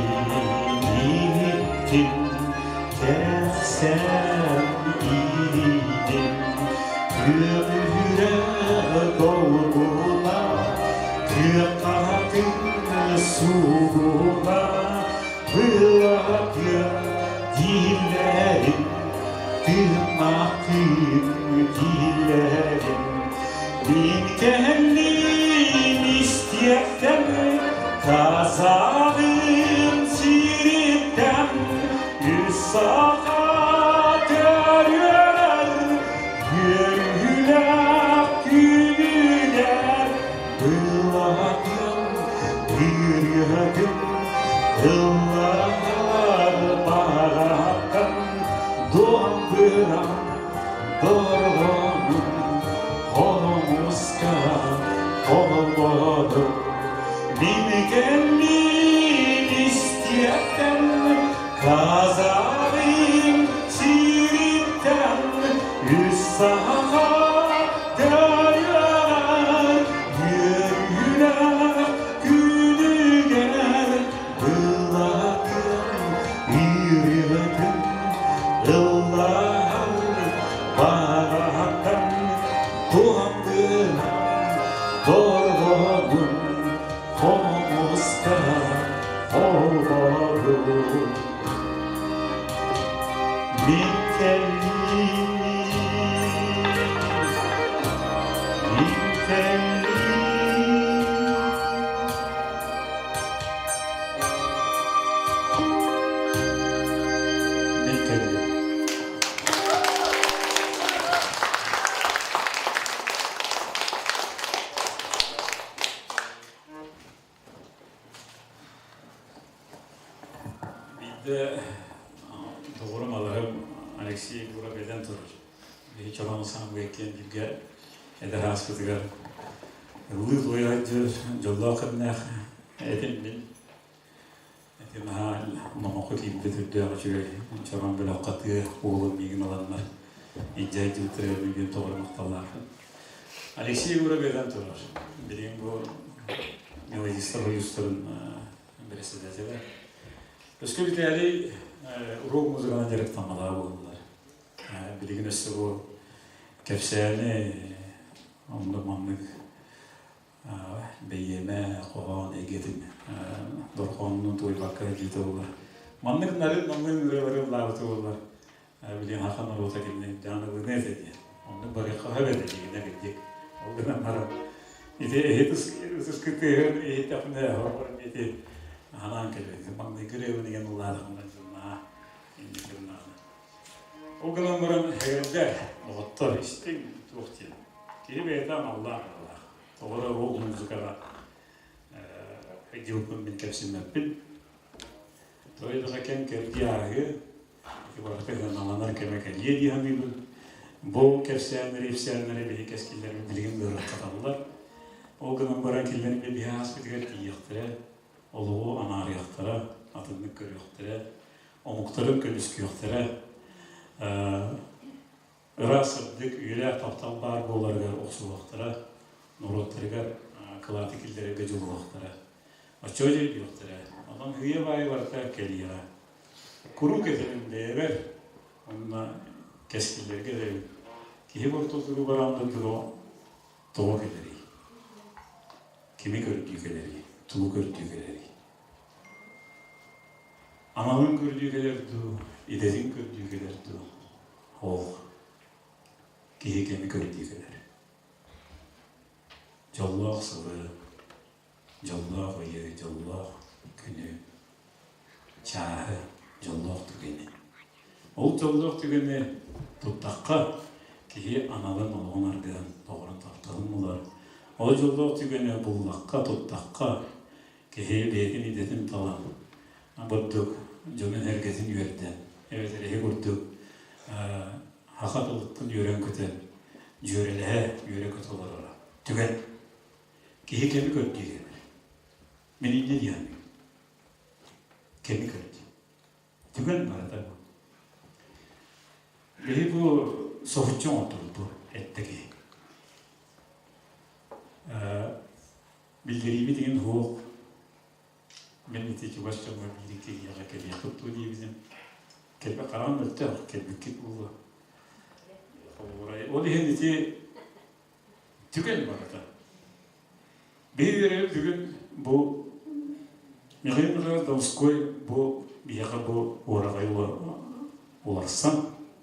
кэрэхсээн иһиитин Күөҕүрэ долгуна Күөххатын суугуна Былатыа дииллэрин Тыыннаахтыын дииллэрин Мин кэллим истиэхтэн Казаҕым сириттэн Үс саха төрүөр Үөрүүлээх күнүгэр Былатын ырыатын Ыллаһар баҕаттан Домбырам дорҕоонун Хомуска холбоотум Мин кэллим истиэхтэн Казарым сириттэн үс саха дарыар үөрүүлээх күнүгэр былатын ырыатын ыллаһар баҕаттан туһандыран дорҕоонун хомуска холборум. Мин кэллим, мин кэллим. Мин кэллим. Биирдэ доҕорум алаһым Алексей Егоров этэн турар. Биһи Чороон Саамга иккиэн бииргэ эдэр ааспытыгар ыллыы-туойа дьоллоох кэмнээх этим мин. Ити наһаа номоххо киирбит үрдээх үчүгэй Чороон бөлөххө тыа уолун миигин ыланнар илдьэ сылдьыбыттара миигин тоҕо махталлаахпын. Алексей Егоров этэн турар. Билигин бу мелодистар союзтарын бэрэссэдээтэлэ. Өскө Виталий рок музыканан дьарыктамматаҕа буоллар. Билигин өссө бу кэпсээни оннук маннык бэйиэмэ, хоһоон эйгэтин дорҕоонунан туойбакка диэтэ буолар. Маннык нарын намыын ырыалары ыллаабыта буоллар, билигин саха норуота кинини дьаанылыына этэ диэн. Оннук барыахха сөп этэ дигинэ кырдьык. Ол гынан баран ити эһит ытыскытыһын иһиттэхпинэ хоругар ити ханаан кэлбит. Маҥнайгы ырыабын игэн ыллаатахпына дьоннаа инник гыннаҕына. Ол гынан баран эһэрдэ доҕоттор истиҥ туох диэн. Киһи бэйэтэ аналлаах быһыылаах. Тоҕо эрэ ол музыкаҕа дьылпын мин кэпсиммэппин. Тоҕо кэм кэрдии ааһыа, ити барыта ыһыналанар кэмэ кэлиэ дии саныыбын. Бу кэпсээннэри, ипсээннэри биһи кэскиллэрбит билигин ыарырҕаталлар. Ол гынан баран кинилэр биһи ааспытыгар тиийиэхтэрэ, олоҕу анаарыахтара, атыннык көрүөхтэрэ, омуктарын көмүскүөхтэрэ. Ыраас сырдык, үйэлээх таптал баар буоларыгар охсуһуохтара, норуоттарыгар кылааты киллэрэргэ дьулуһуохтара. Оччоҕо дьэ өйдүөхтэрэ. Онон һыйа баайы барыта кэлиэҕэ. Куруук этэбин бэйэбэр уонна кэскиллэргэ этэбин. Киһи ортотугар баран дойдуга тоҕо кэлэрий? Кими көрдүү кэлэрий? Тугу көрдүү кэлэрий? Аналын көрдүү кэлэр дуу, идэтин көрдүү кэлэр дуу? Ол киһи кэми көрдүү кэлэр. Дьоллоох сылы, дьоллоох ыйы, дьоллоох күнү, чааһы, дьоллоох түгэни. Ол дьоллоох түгэни туттахха, киһи аналын олоҕун аргыһын, доҕорун тапталын булар. Ол дьоллоох түгэни буллахха, туттахха, киһи бэйэтин идэтин талан, бурдук дьонун-сэргэтин үөрдэн, эбэтэр эһи курдук саха тылыттан үөрэн-көтөн, дьүөрэлэһэ, үөрэ-көтө олороро. Түгэн. Киһи кэми көрдүү кэлэр. Мин инньэ диэн кэми көрдүү. Түгэн барыта бу. Биһи бу соһуччу оҥордубут бу эттэ киһи. Биллэриибит иһин суох. Мин ити чугас дьоҥҥо биир киһиэхэ кэлиэххит дуо диэбитим. Кэлбит хараҕым мөлтөх, кэлбиккит буолуо. Ол иһин ити түгэн барыта. Биһи үөрэбит бүгүн бу Михаил Михайлович Донской бу биһиэхэ бу уораҕайы уларсан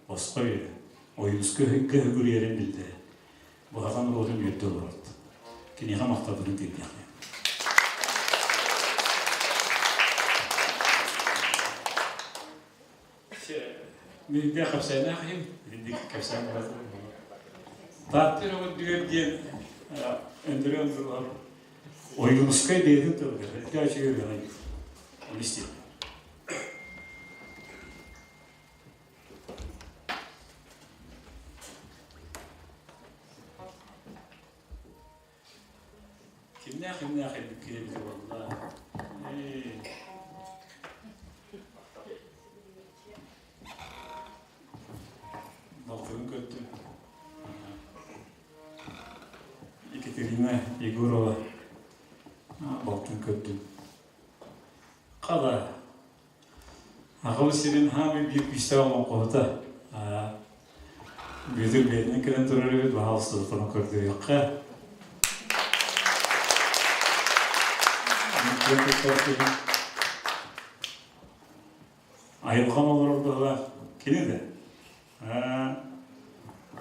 босхо үөрэ Ойуунускай үгүрүйэрин биллэрэ. Быһаҕан норуотун үөрдэ олорорт. Киниэхэ махталбытын тиэрдиэххэ. Мииргэ кэпсээнээх иһин, итинник кэпсээн барар. Таатта үрдүгэр диэн Өндөрө Өндөрүгэр Ойуунускай бэйэтин тылыгар эргэ үчүгэй үөрэҕин оны истиэххэ. Кимнээх кимнээх эбиккит эбитэ буолла? Ээ. Балтыбын көрдүм. Екатерина Егорова балтын көрдүм. Хала. Аҕабыт сирин хаамый биир күүстээх олоҥхоһута. Бүөтүр бэйэтинэн кэлэн турар эбит, баһаалыста көрдөрүөххэ. Айылҕам олорор быһыылаах кини да.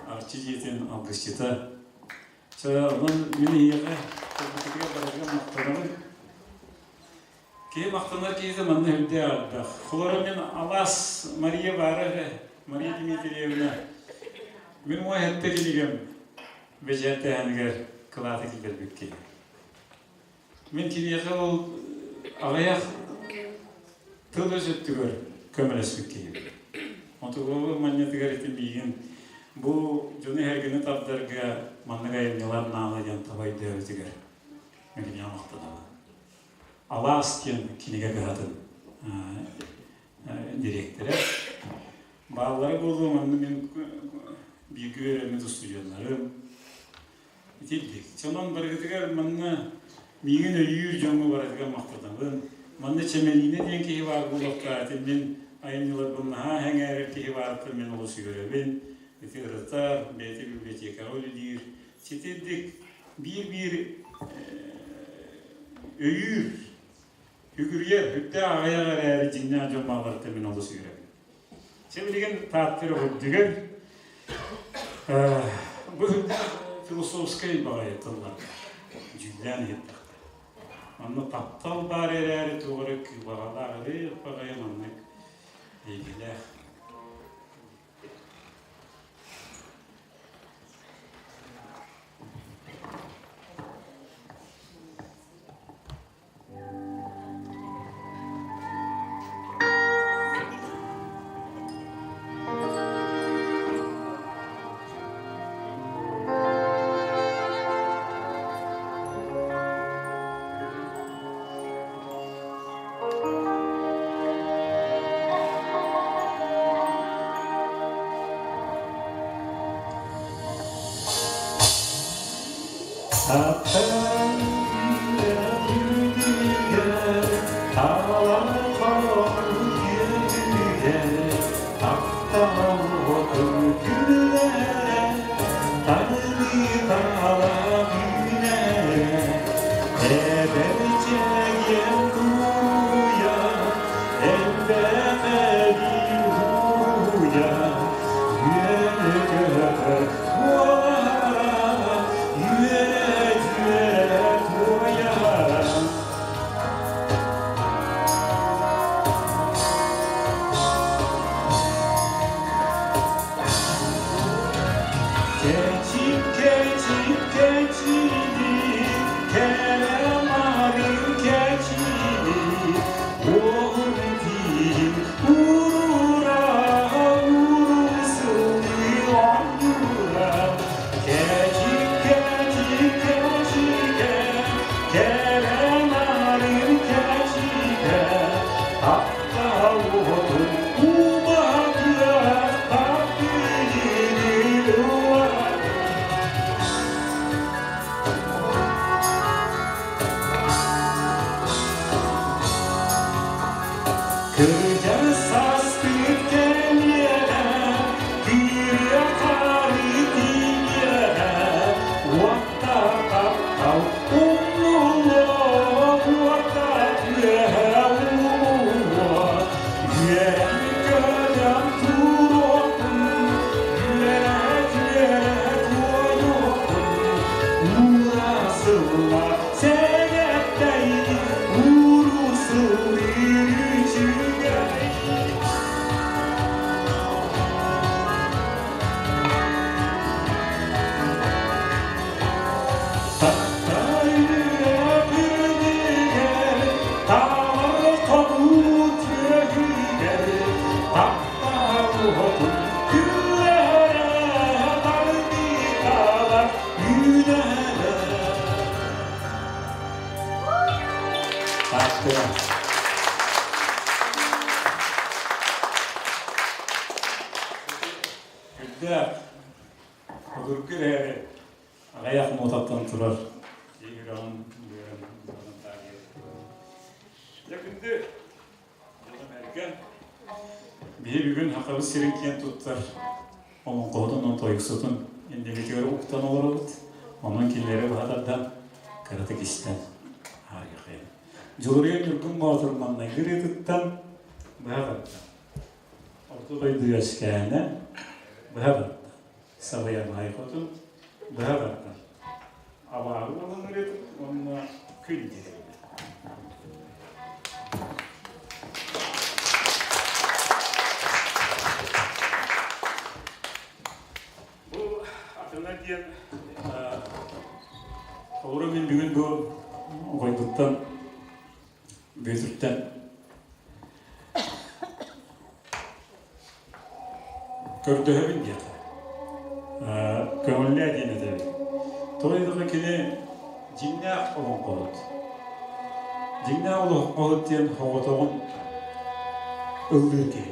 Арчы дьиэтин алгысчыта. Чэ, онон мин эһиэхэ кэлбиккитигэр барытыгар махтанабын. Киһи махтанар киһитэ манна үрдээх элбэх. Холоро мин алаас Мария баара эрэ, Мария Дмитриевна. Мин уон сэттэ кинигэм бэчээттэһэнигэр кылааты киллэрбит киһи. Мин киниэхэ ол аҕыйах. Тыл-өс өттүгэр көмөлөспүт киһи. Онтугу манньатыгар ити миигин бу дьону эһэргини тардарга маннык айымньылар наада диэн таба өйдөөбүтүгэр мин махтанабын. Алаас диэн кинигэ кыһатын дириэктэрэ. Бааллара буолуо манна мин бииргэ үөрэммит устудьуоннарым. Итирдик. Сонон барыгытыгар манна миигин өйүүр дьоҥҥо барытыгар махтанабын. Манна Чэмэлиинэ диэн киһи баар буолуохтаах. Ити мин айымньыларбын наһаа сэҥээрэр киһи баарыттан мин олус үөрэбин. Ити ырытар, бэйэтэ библиотекаҕа үлэлиир. Ситирдик биир-биир өйүүр, үгүрүйэр, үрдээх аҕыйах эрээри дьиҥнээх дьон баалларыттан мин олус үөрэбин. Чэ билигин Таатта үрдүгэр бу философскай баҕайы тылларга дьүүллээн иһиттэхтэр. Манна таптал баар эрээри туох эрэ кыыбаҕалаах эрэ баҕайы маннык эйгэлээх. Үрдээх, обургу эрээри аҕыйах нуотаттан турар дьиэ үрэҕин үөрэн таарыйар. Дьэ күндү дьонум эргэн, биһи бүгүн Хахабыт сирин киэн туттар олоҥхоһутун уонна тойуксутун иннибитигэр уктан олоробут. Онон кинилэри быһа тардан кыратык истэн аарыахайын. Дьулуруйан Ньургун Боотур маҥнайгы ырыатыттан быһа тардан Орто дойду үөскээнэ быһа тардан Сабыйамай хотун быһа тардан Абааһы уолун ырыатын уонна күн диэн. Бу атына диэн холобура мин бүгүн бу оҕойбуттан Бүөтүртэн. Көрдөһөбүн диэххэ. Көҥүллээ диэн этэбин. Тоҕо диэтэххэ кини дьиҥнээх олоҥхоһут. Дьиҥнээх олоҥхоһут диэн соҕотоҕун ыллыыр киһи,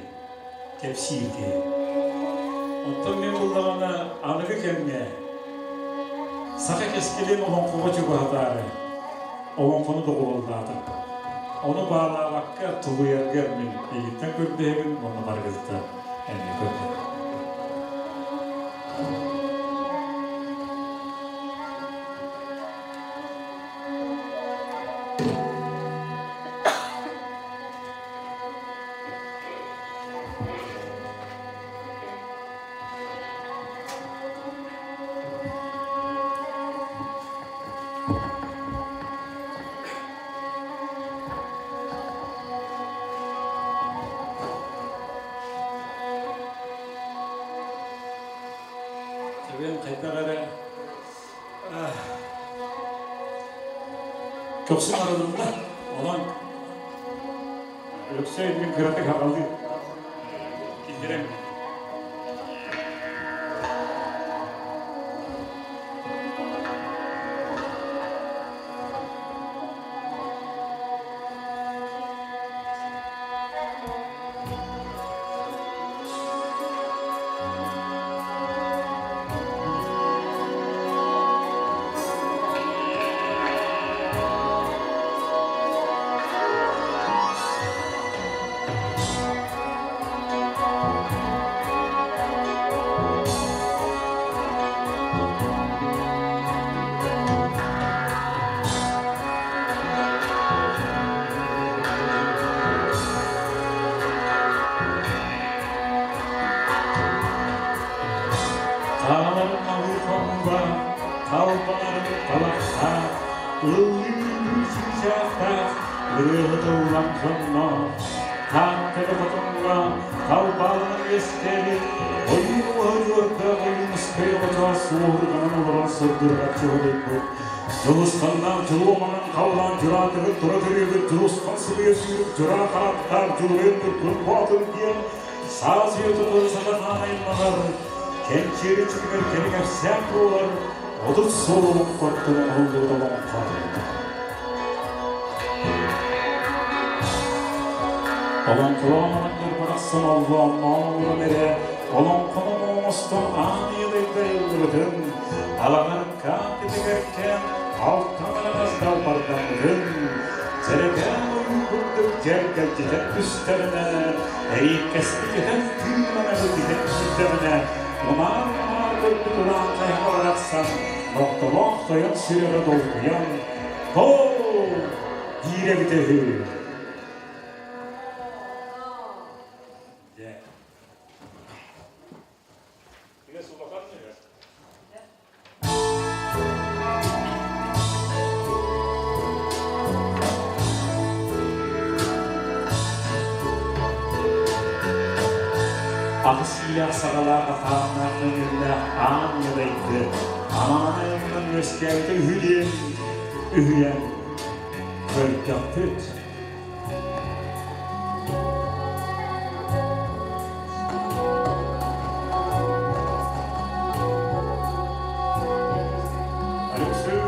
кэпсиир киһи. Оттон мин буллаҕына аныгы кэмҥэ саха кэскилин олоҥхоҕо чугаһатаары олоҥхону доҕуһуоллаатым. Ону баалаабакка тулуйарга мин эйигиттэн көрдөһөбүн уонна барыгытыттан эмиэ көрдөһөбүн. Сэбиэн хайдах эрэ көхсүм арылынна. Онон Өлөксөй мин кыратык аҕалыы киллэрэн Тааларым алыы хонууга, талбанарым талахтаах, ыллыыр чыычаахтаах, ырыаһыт ыллам сонноох, Тааттары хотоҥҥо талбааланан үөскээбит, ойуун уоһа ойуунускай оҕото суоһурҕанан олорон сырдырҕаччы уһуйбут, Дьулусханнаах дьулуоманан халлаан дьураатыгын тура төрүөбүт дьулусхан сымыйа сүүрүк дьураа хараптаах дьулуруйан туркун боотур диэн саас үйэ тутун сатанаан аймаҕар кэнчиэри чүтүгэр кэри кэпсээн буолар 30 сыл олоҥхоттон оҥоһуллубут олоҥхо. Олоҥхолоон оҕонньор барахсан оллоонноон олорон эрэ олоҥхонон оҥостон аан ийэ айыллыбытын, алаҕаркаан титигэркээн алтан араҥас далбардаммытын, дьэрэкээн ойуу курдук дьэргэлдьитэн түстэҕинэ, эриэккэстик этэн тыынан эбититэн киирдэҕинэ, унаар-унаар көрбүт ураан хайаҕа барахсан нохтолоох тойон сүрэҕэ долгуйан, «Тоо!» диир эбитэ үһү. Дьэ. Аҕыс иилээх саҕалаах атааннаах мөҥүөннээх аан ньадайды амаана айанынан үөскээбитэ үһү диэн үһүйээн көрдөхпүт. Алексей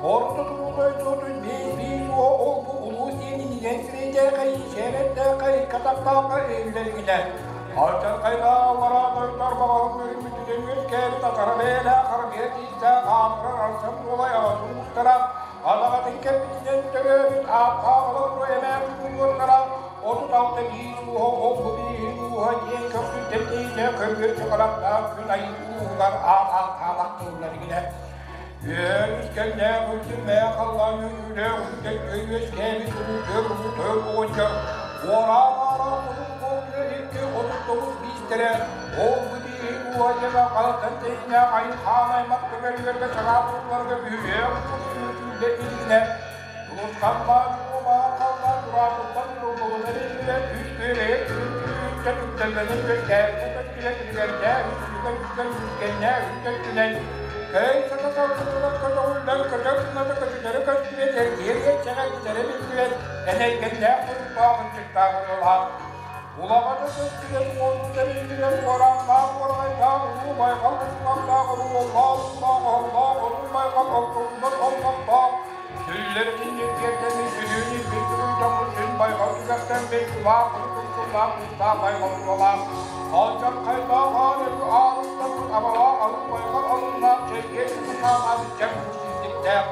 Орто туруу биир ол бу улуу диэнинэн сирэйдээхэй, сиэрэрдээхэй, катахтаахха өйүлэригинэ. Алдьархайдааллара дойдор баҕалым өрүммүтүнэн үөскээбит атара бэйэлээх арбыа тиистээх аатырар арсан буолай аҕатын уустара, адаҕатын кэлбитинэн төрөөбүт ааттаах олору эмээн тутуллуохтара 36 биис ууһа ол бу бииһин ууһа диэн көхсүттэн тэйитэ көргөччү харахтаах күн айыы ууһугар аат ааттаалах тылларигинэ. Үөрүс кэннээх үрдүмээх халлаан үүнүүлээх үрдэн үөскээбит улуу төр улуу төр оҕонньор уораан-аараан хотун икки 39 биистэрэ ол бу бииһин уһайдьана халтан тэйинээх айын-хаан аймах көмөрүгэргэ саҥааппытларга бүһүөөх түүллэ илигинэ Тулусхаллаан уомаан халлаан тураатыттан уруллубута биллибэт үс күөрэйэ күрүн-күрүттэн үктэллэнэн үөскээбитэ көччүлэ күлүгэрдээх үксүгэр үксүгэр үскэннээх үккэччүнэн. Эй, сата-саппытынан көтөҕүллэн, көтөр кыната көтүтэрэ көстүбэт, эргийэр иэччэҕэ эргитэрэ биллибэт, энэлгэннээх туруктаах ынчыктаах ырыалаах. Улаҕата көстүбэт, уолбута биллибэт, уорааннаах уораҕайдаах улуу байҕал устулардаах урууллаах уулаах оһоллоох улуу байҕал ортолунан оллохтоох, сүллэр кинниргиэрдэммит сүлүүн илбит туруйдаммыт сүн байҕал түгэхтэммит улаах курдук уустаах байҕал тулалаах, алдьархайдаах аан өрүү аарыттаммыт абалаах алын байҕал алыннаах чэйгэ сытынаах абычча күүстүктээх,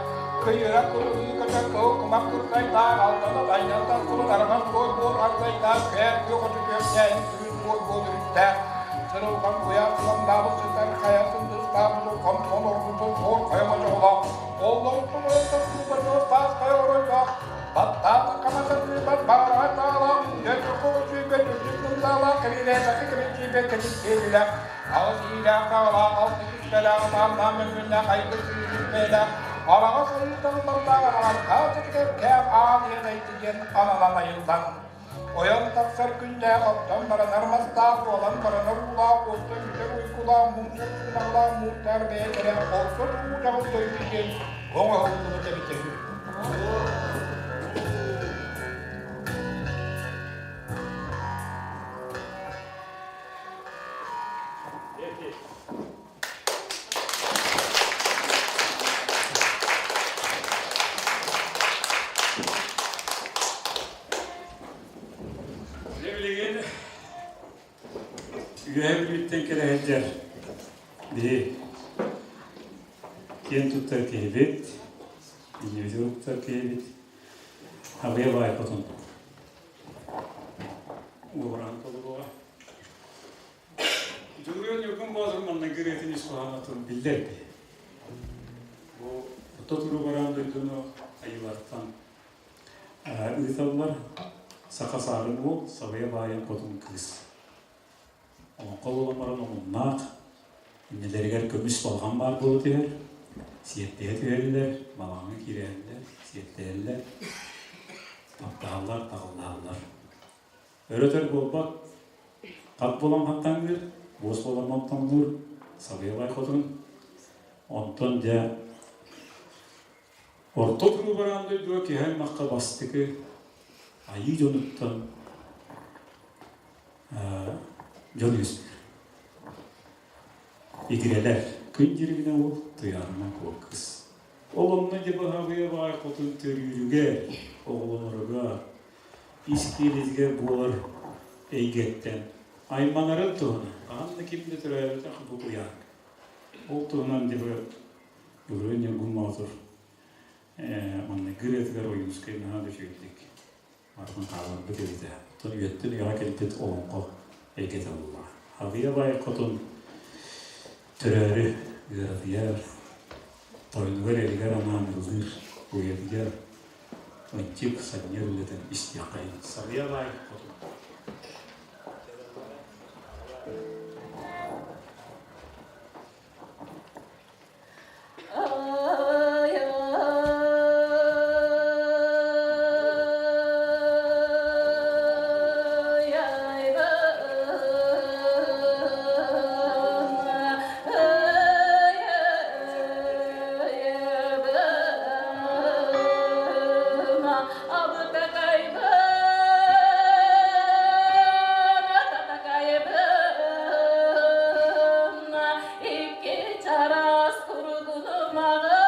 кыйыра курулуу көтөр кыһыл кумах кырдайдаах, алдана тайнан тахсыбыт араҥас буор-буор ардайдаах, кээр күөх оту күөхтээһин күһүн буор-буор үрүттээх, сырылҕан куйаар сыламнаабыт сытар хайа сындыыстаабыт улхан оргутун буор хайа мочоҕолоох, оллоруттан ойон тахсыбыт таас хайа оройдоох, баттаата хамата тыыбат баараҕай таалаах, дьөргө сүүбэт үрдүк мындаалаах, кэбиилээтэхи кэбинчиибэт кэтит киэлилээх, аҕыс иилээх таҕалаах, алта күспэлээх, таамнаах мөҥүөннээх, айгыр сүүрбэлээх, араҕас айыытан бардаах араҕастаах чэчикэпкээх аан ийэ дойду диэн ананан айыллан, ойон тахсар күннээх, оттон баранар мастаах, уолан баранар уулаах, уостан бүтэр уйгулаах, муҥсар суунаҕлаах муустаар бэйэлэрэ орто туруу дойду диэн оҥоһуллубут эбитэ үһү. Дьэ билигин Үөһээ Бүлүүттэн кэлэ сылдьар биһи киэн туттар киһибит, иннибитин туттар киһибит Абыйа баай хотун уобараһын толоруоҕа. Дьулуруйан Ньургун Боотур манныгы ырыатын ис хоһоонотун биллэрди. Бу орто туруу бараан дойдуну айыылартан ыыталлар саха саарын уол, сабыйа баайын хотун кыыс. Олоҥхо буолан баран омуннаах, иннилэригэр көмүс балаҕан баар буола түһэр, сиэттиһэ түһэллэр, балаҕаҥҥа киирэллэр, сиэттиһэллэр, таптаһаллар, таҕыллаһаллар. Өрөтөр буолбат, хат буолан хаттаҥныыр, буос буолан монтоҥнуур, сабыйа хотун. Онтон дьэ орто туруу бараан дойдуга киһи аймахха бастакы айыы дьонуттан дьон үөскүүр. Игирэлэр күн дьирибинэ уол, туйаарынан куо кыыс. Ол онно дьэ баһабыйа баай хотун төрүүрүгэр, оҕолоноругар, ис киэлитигэр буолар эйгэттэн айманарын туһунан хаһан да ким да төрөөбөтөх бу куйаар. Ол туһунан дьэ Былырыын Ньургун Боотур маҥнайгы ырыатыгар Ойуунускай наһаа да үчүгэйдик атын хаалларбыт эбитэ. Оттон үйэттэн үйэҕэ кэлбит олоҥхо эйгэтэ буолла. Аҕыйа баай хотун төрөөрү ыаратыйар, тойонугар эригэр анаан ыллыыр, уйатыйар, ынчык санньыар үлэтин истиэххэйин. Сабыйа баай хотун. Икки чараас курдунумаҕы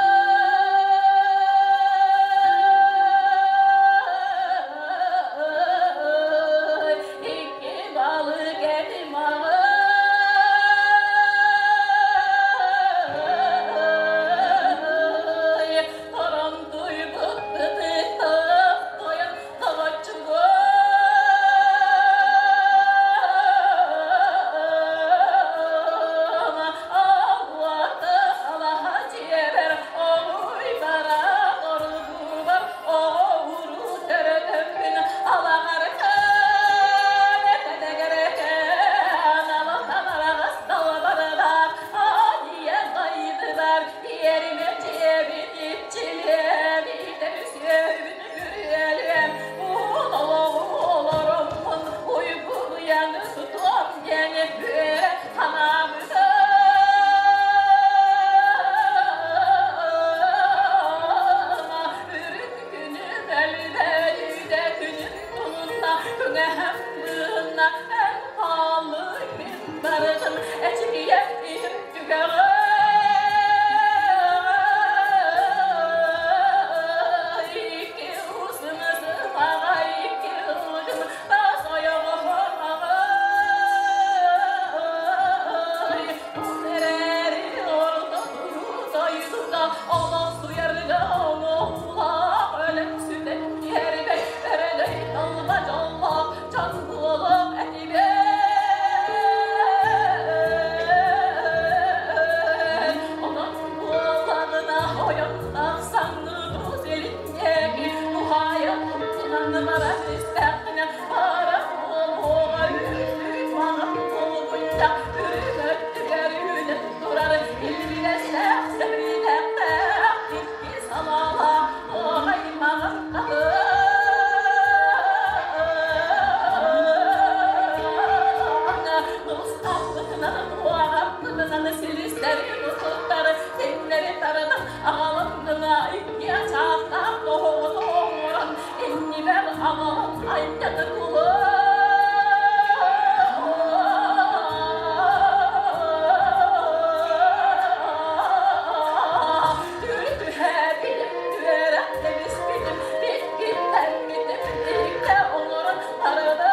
икки балык этимаҕы Торон туйбут ытыктаах тойон Yerime cebin iççiliğe, Эчикийэ иһим түгэҕэ Икки усумусумаҕа икки удум бас ойоҕоһо Эрээри орто дойдуга олохсуйарга оҥоһуулаах өлөн сүтэн иһэрбэ өрөгөй талба дьоллоох дьон буолуох этибэр. Онон буоллаҕына ойон тахсаҥҥы тус илиннээки туһаайа туттунан баран истэххинэ баара буолуоҕа үүт маҥан булгунньах үрүҥ өттүгэр үүнэн турар илбигэстээх сэбирдэхтээх икки салаалаах туоҕай маҥан Нустаахпытынан, силистэри мустуттары, синнэри таратан, аҕалан гына икки ачаахтаах тоһоҕону оҥорон, иннибэр аҕалан анньаны Түһээбитим, түөрэх тэбиспитим, иккиттэммитим, иккэ оҥорон барыдай.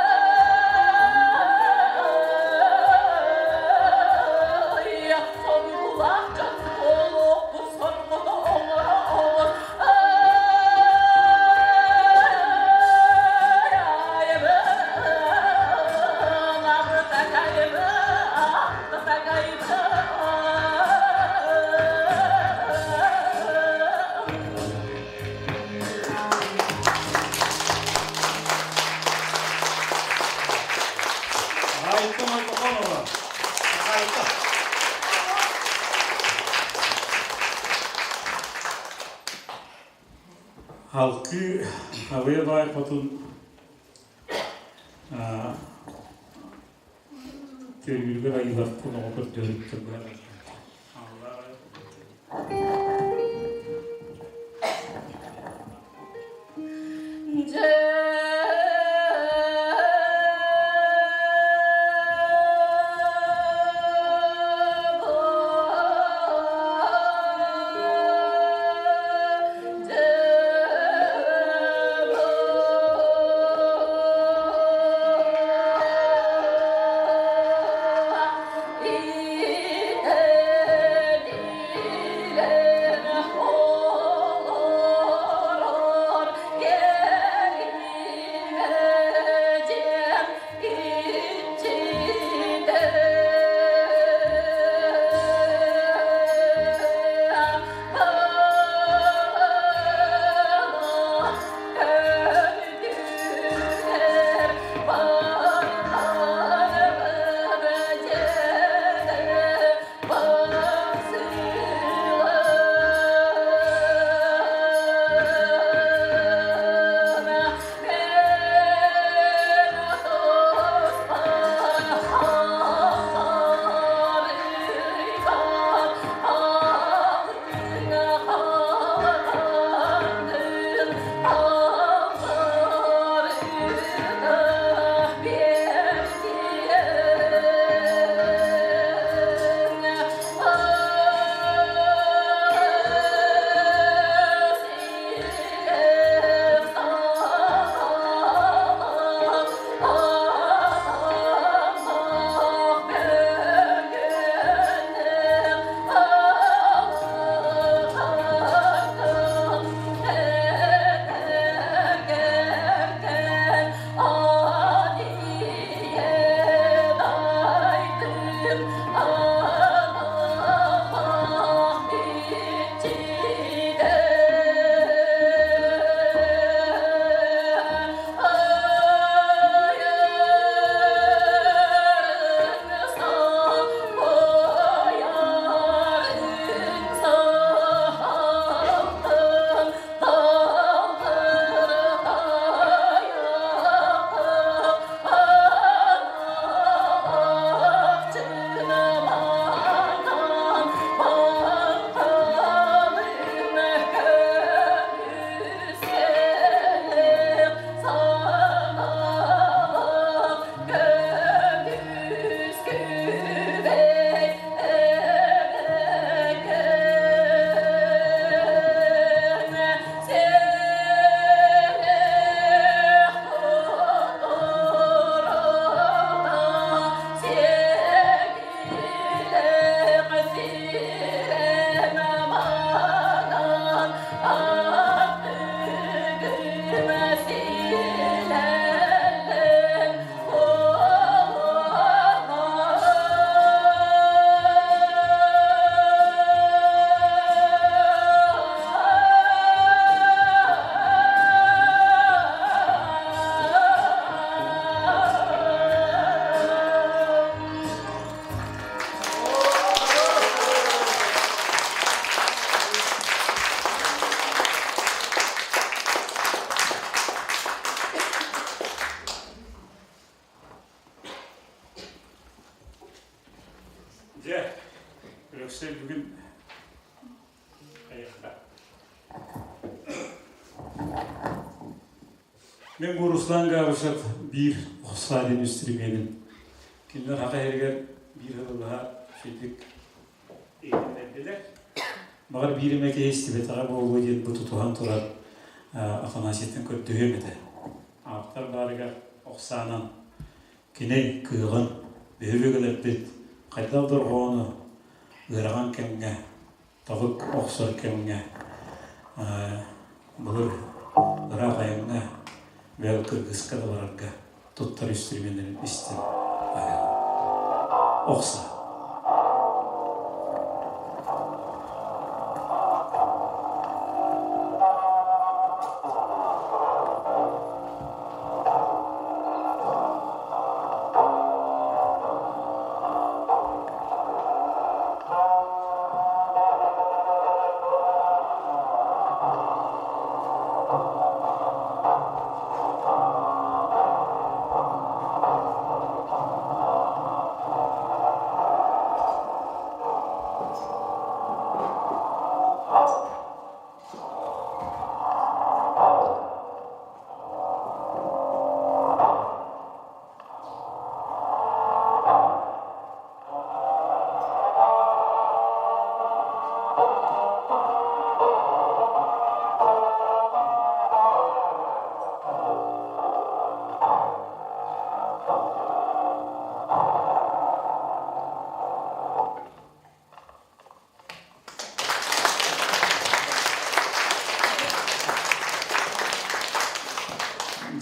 Соргулаах дьон буолуохпут, соргуну оҥоро оҕус. Айта Майтаканова. Айта. Халкы Абыя баай хотун төрүүрүгэр айыларпын оҕо көрдөрүттэр Дьэ Өлөксөй бүгүн эйиэхэ. Мен бу Руслан Габышев биир охсаа диэн үстүрүмүөнүн кинилэр хаха иһигэр биир ылылаһа үчүгдүк иһитиннэрдилэр. Баҕар биир эмэ киһи истибэтэҕэ буолуо диэн бу тутуһан турар Афанасьевтан көрдөһүөм этэ. Ааптар баарыгар охсаанан кини кыаҕын бөһүлүгүлэрбит хайдах дорҕоону ыарахан кэмҥэ Табык охсор кэмҥэ былыр ыраах айаҥҥа бэл кыргыска да барарга туттар инструменнэрин истэн охсо.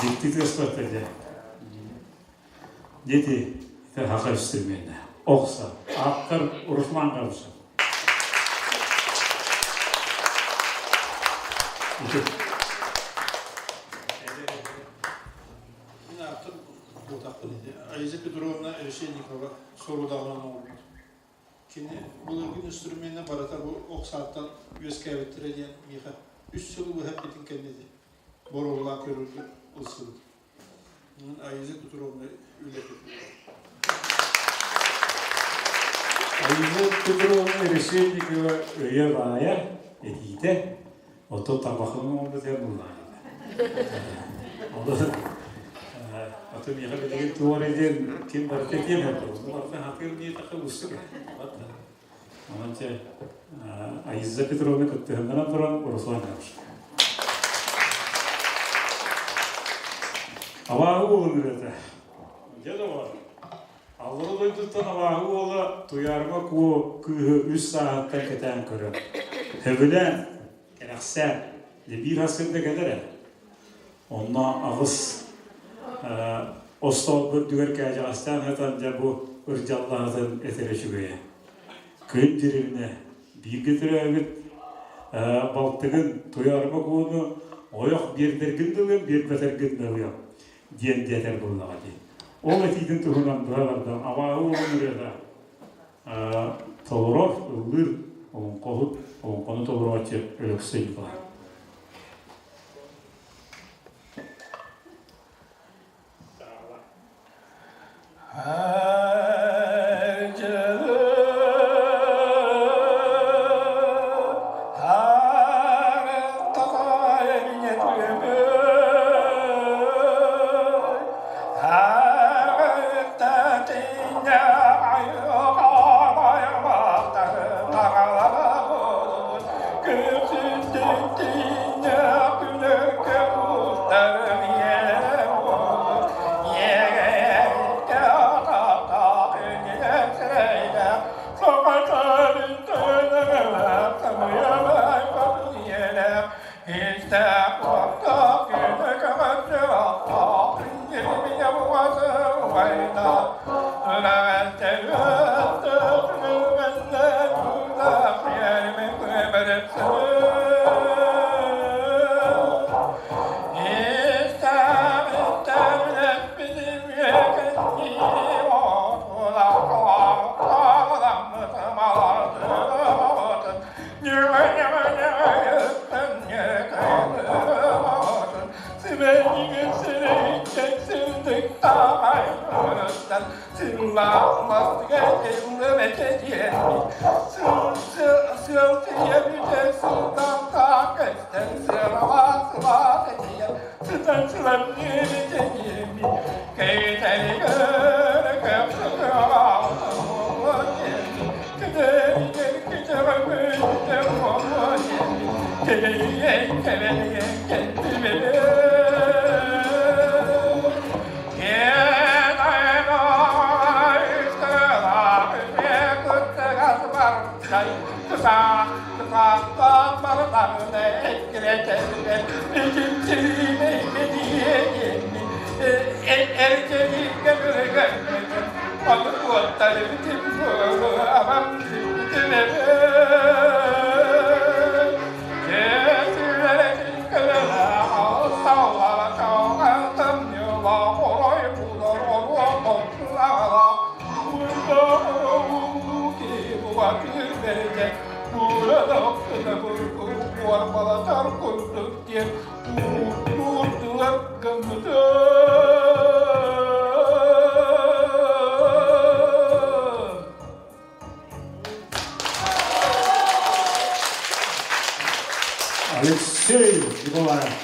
Дьикти тыаспат этэ. Дети хаха үстүрмүөнэ. Охса. Ааптар Руслан Габышев. Мин ааптар буотахпын ити. Аиза Петровна Решетникова сорудаҕынан оҥорбут. Кини былыргы инструмена барыта бу ох сааттан үөскээбиттэрэ диэн миэхэ үс сылы быһа эппитин кэннэ ити боруобалаан көрөргө ылсыбыт. Аиза Петровна үлэтэ Аиза Петровна Решетникова өйө баайа, этиитэ, оттон табахын оҥорбут эр буллаҕа. Ол аты миэхэ билигин туох эрэ диэн ким барыта этиэм этэ. Онно барыта хатыыр диэтэххэ уустук. Онон чэ Аиза Петровна кыттыһыннаран туран Руслан Габышев. Абааһы уолун ырыата. Дьэ доҕор, Аллара дойдуттан абааһы уола Туйаарыма Куо кыыһы үс сааһыттан кэтээн көрөр. Сөбүлээн, кэрэхсээн, дьэ биир сарсыарда кэлэр ээ. Онно аҕыс остоолбо үрдүгэр кээдьэҕэстээн сытан дьэ бу ырдьаллаһытын этэрэ үчүгэйэ. Күн дьирибинэ бииргэ төрөөбүт балтыгын Туйаарыма Куону ойох биэрдэргин да ылыам, биэрбэтэргин да ылыам диэн диэтэр буоллаҕа дии. Ол этиитин туһунан быһа бардан абааһы уолун ырыата толорор, ыллыыр олоҥхоһут, олоҥхону толорооччу Өлөксөй Николаев. Алексей Николаев.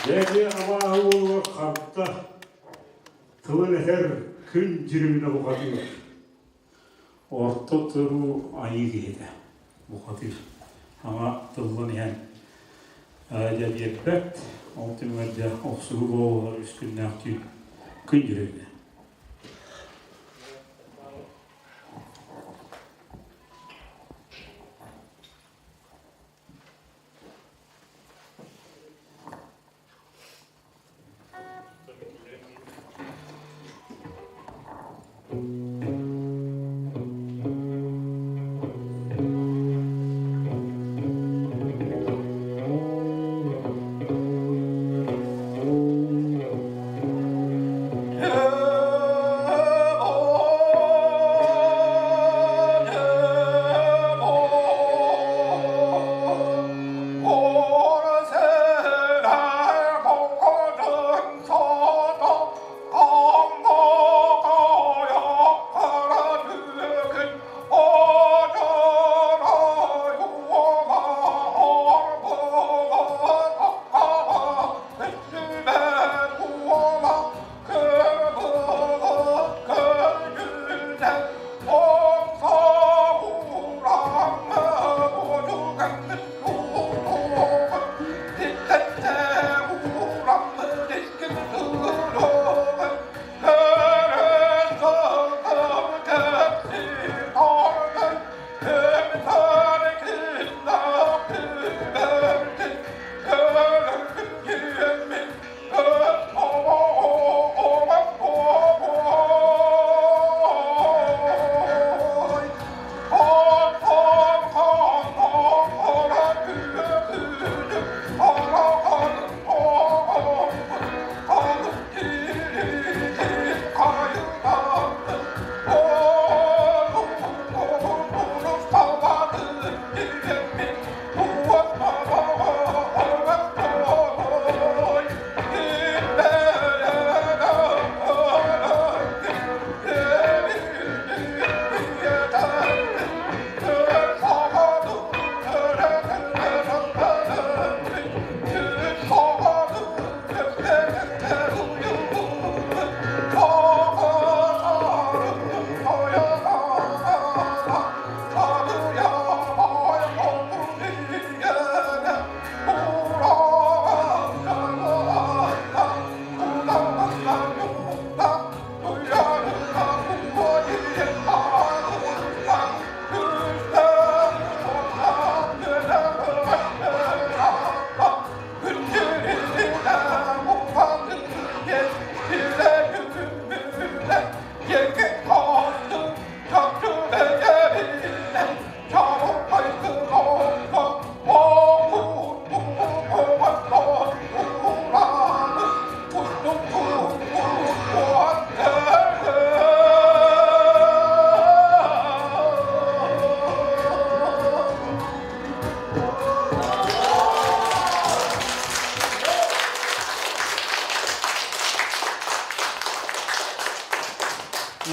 Дьэ, абааһы уолугар харта тылын этэр күн дьүрүмүнэ бухатыыр. Орто туруу айыы киһитэ бухатыыр. Ама тыллан иһэн дьэ биэрбэт, ол түмүгэр дьэ охсуһуу буолар үс күннээх түүн күн дьүрүмүнэ.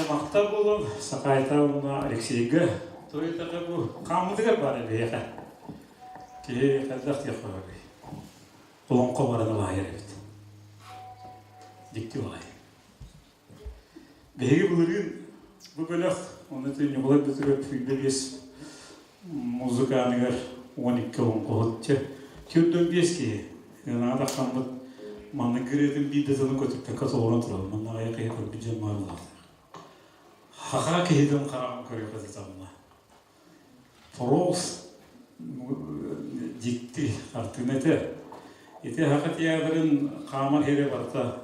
Махтал буолун Сахаайта уонна Алексейга. Туйутака бу хааммытыгар баар эбиэхэ. Киһи хайдах диэх хоһоруй. Олоҥхо баран алаайар эбит. Дьикти баҕайы. Биһиги былырыын бу бөлөх, оны Ньукулай Бытыров 25 музыкааныгар 12 олоҥхоһут чэ 45 киһи ыанаҕа тахсаммыт маннык ырыатын биир да тылын көтүппэккэ толорон турабын. Манна аҕыйах киһи көрбүт дьон бааллар. Хаха киһитин хараҕын көрүөххэ сатаммына. Форос дьикти хартыына этэ. Ити Саха театрын хаамар сирэ барыта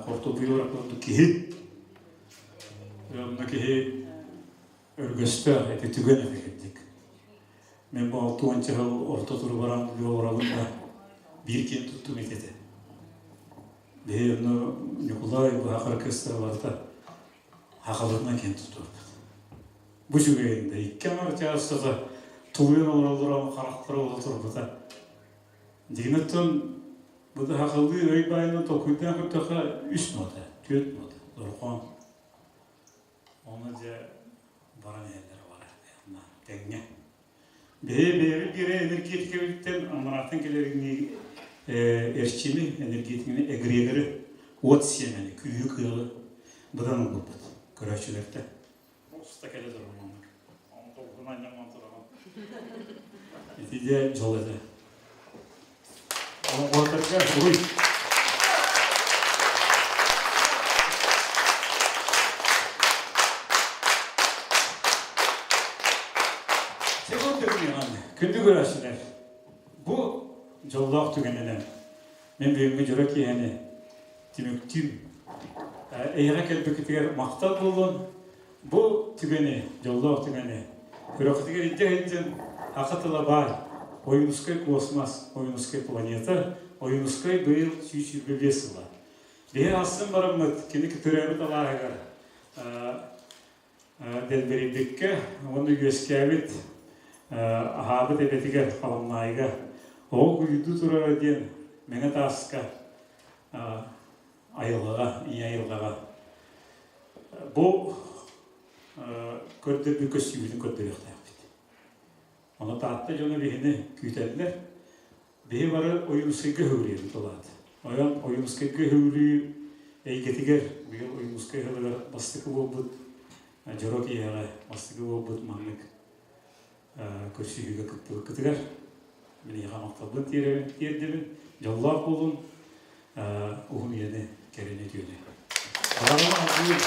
хортуоппуйу курдук киһи. Онно киһи өргөстөөх ити түгэн этэ кирдик. Мен бу 60 сыл орто туру баран олоробун да биир киэн туттум ити этэ. Биһи онно Ньукулай быһа оркестра барыта хахалытынан киэн туттубуппут. Бу үчүгэйин да икки аҥар чаастата тулуйан олороллоро харахтара уота турбута. Дигинаттан бу да хахалыы өй баайынан толкуйдаан көрдөххө үс нота, түөрт нота, дорҕоон. Ону дьэ баран иһэллэр бара тэҥҥэ. Бэйэ бэйэбит биэрэ энергетикэбититтэн амарааттан кэлэринии эрчими, энергетиканы эгрегоры, уот сиэмэни, күүһү кыаҕы быдан ылбыппыт көрөөччүлэртэн. Уста кэлэ турар маннык. Ону толкунан ньамман тураҕын. Ити дьэ дьол этэ. Олоҥхоһуттарга уруй! Күндү көрөөччүлэр, бу дьоллоох түгэнинэн мен бүгүҥҥү дьоро киэһэни түмүктүүм. Эйэҕэ кэлбиккитигэр махтал буоллун. Бу түгэни, дьоллоох түгэни, күрэххитигэр илдьэ сылдьан Аха тыла баай, Ойуунускай космос, Ойуунускай планета, Ойуунускай быйыл 125 сыла. Биһи астын бараммыт кини төрөөбүт алааһыгар дэлбэрийбиккэ уонна үөскээбит аһаабыт эбэтигэр Халамнаайыга оҕо куйуйдуу турара диэн Мэҥэ Тааска айылҕаҕа, ийэ айылҕаҕа бу көрдөрбүт көстүүбүтүн көрдөрүөхтээхпит. Ону Таатта дьоно биһини күүтэллэр. Биһи бары Ойуунускайга өһүрүйэбит ол аата. Ойон Ойуунускайга өһүрүү эйгэтигэр быйыл Ойуунускай ыһылыгар бастакы буолбут дьоро киэһэҕэ бастакы буолбут маннык көрсүһүүгэ кыттыбыккытыгар миэхэ махталбын тиэрдэбин. Дьоллоох буолун, уһун үйэни, кэрэни үтүөнү. Баҕарабын алгыыр,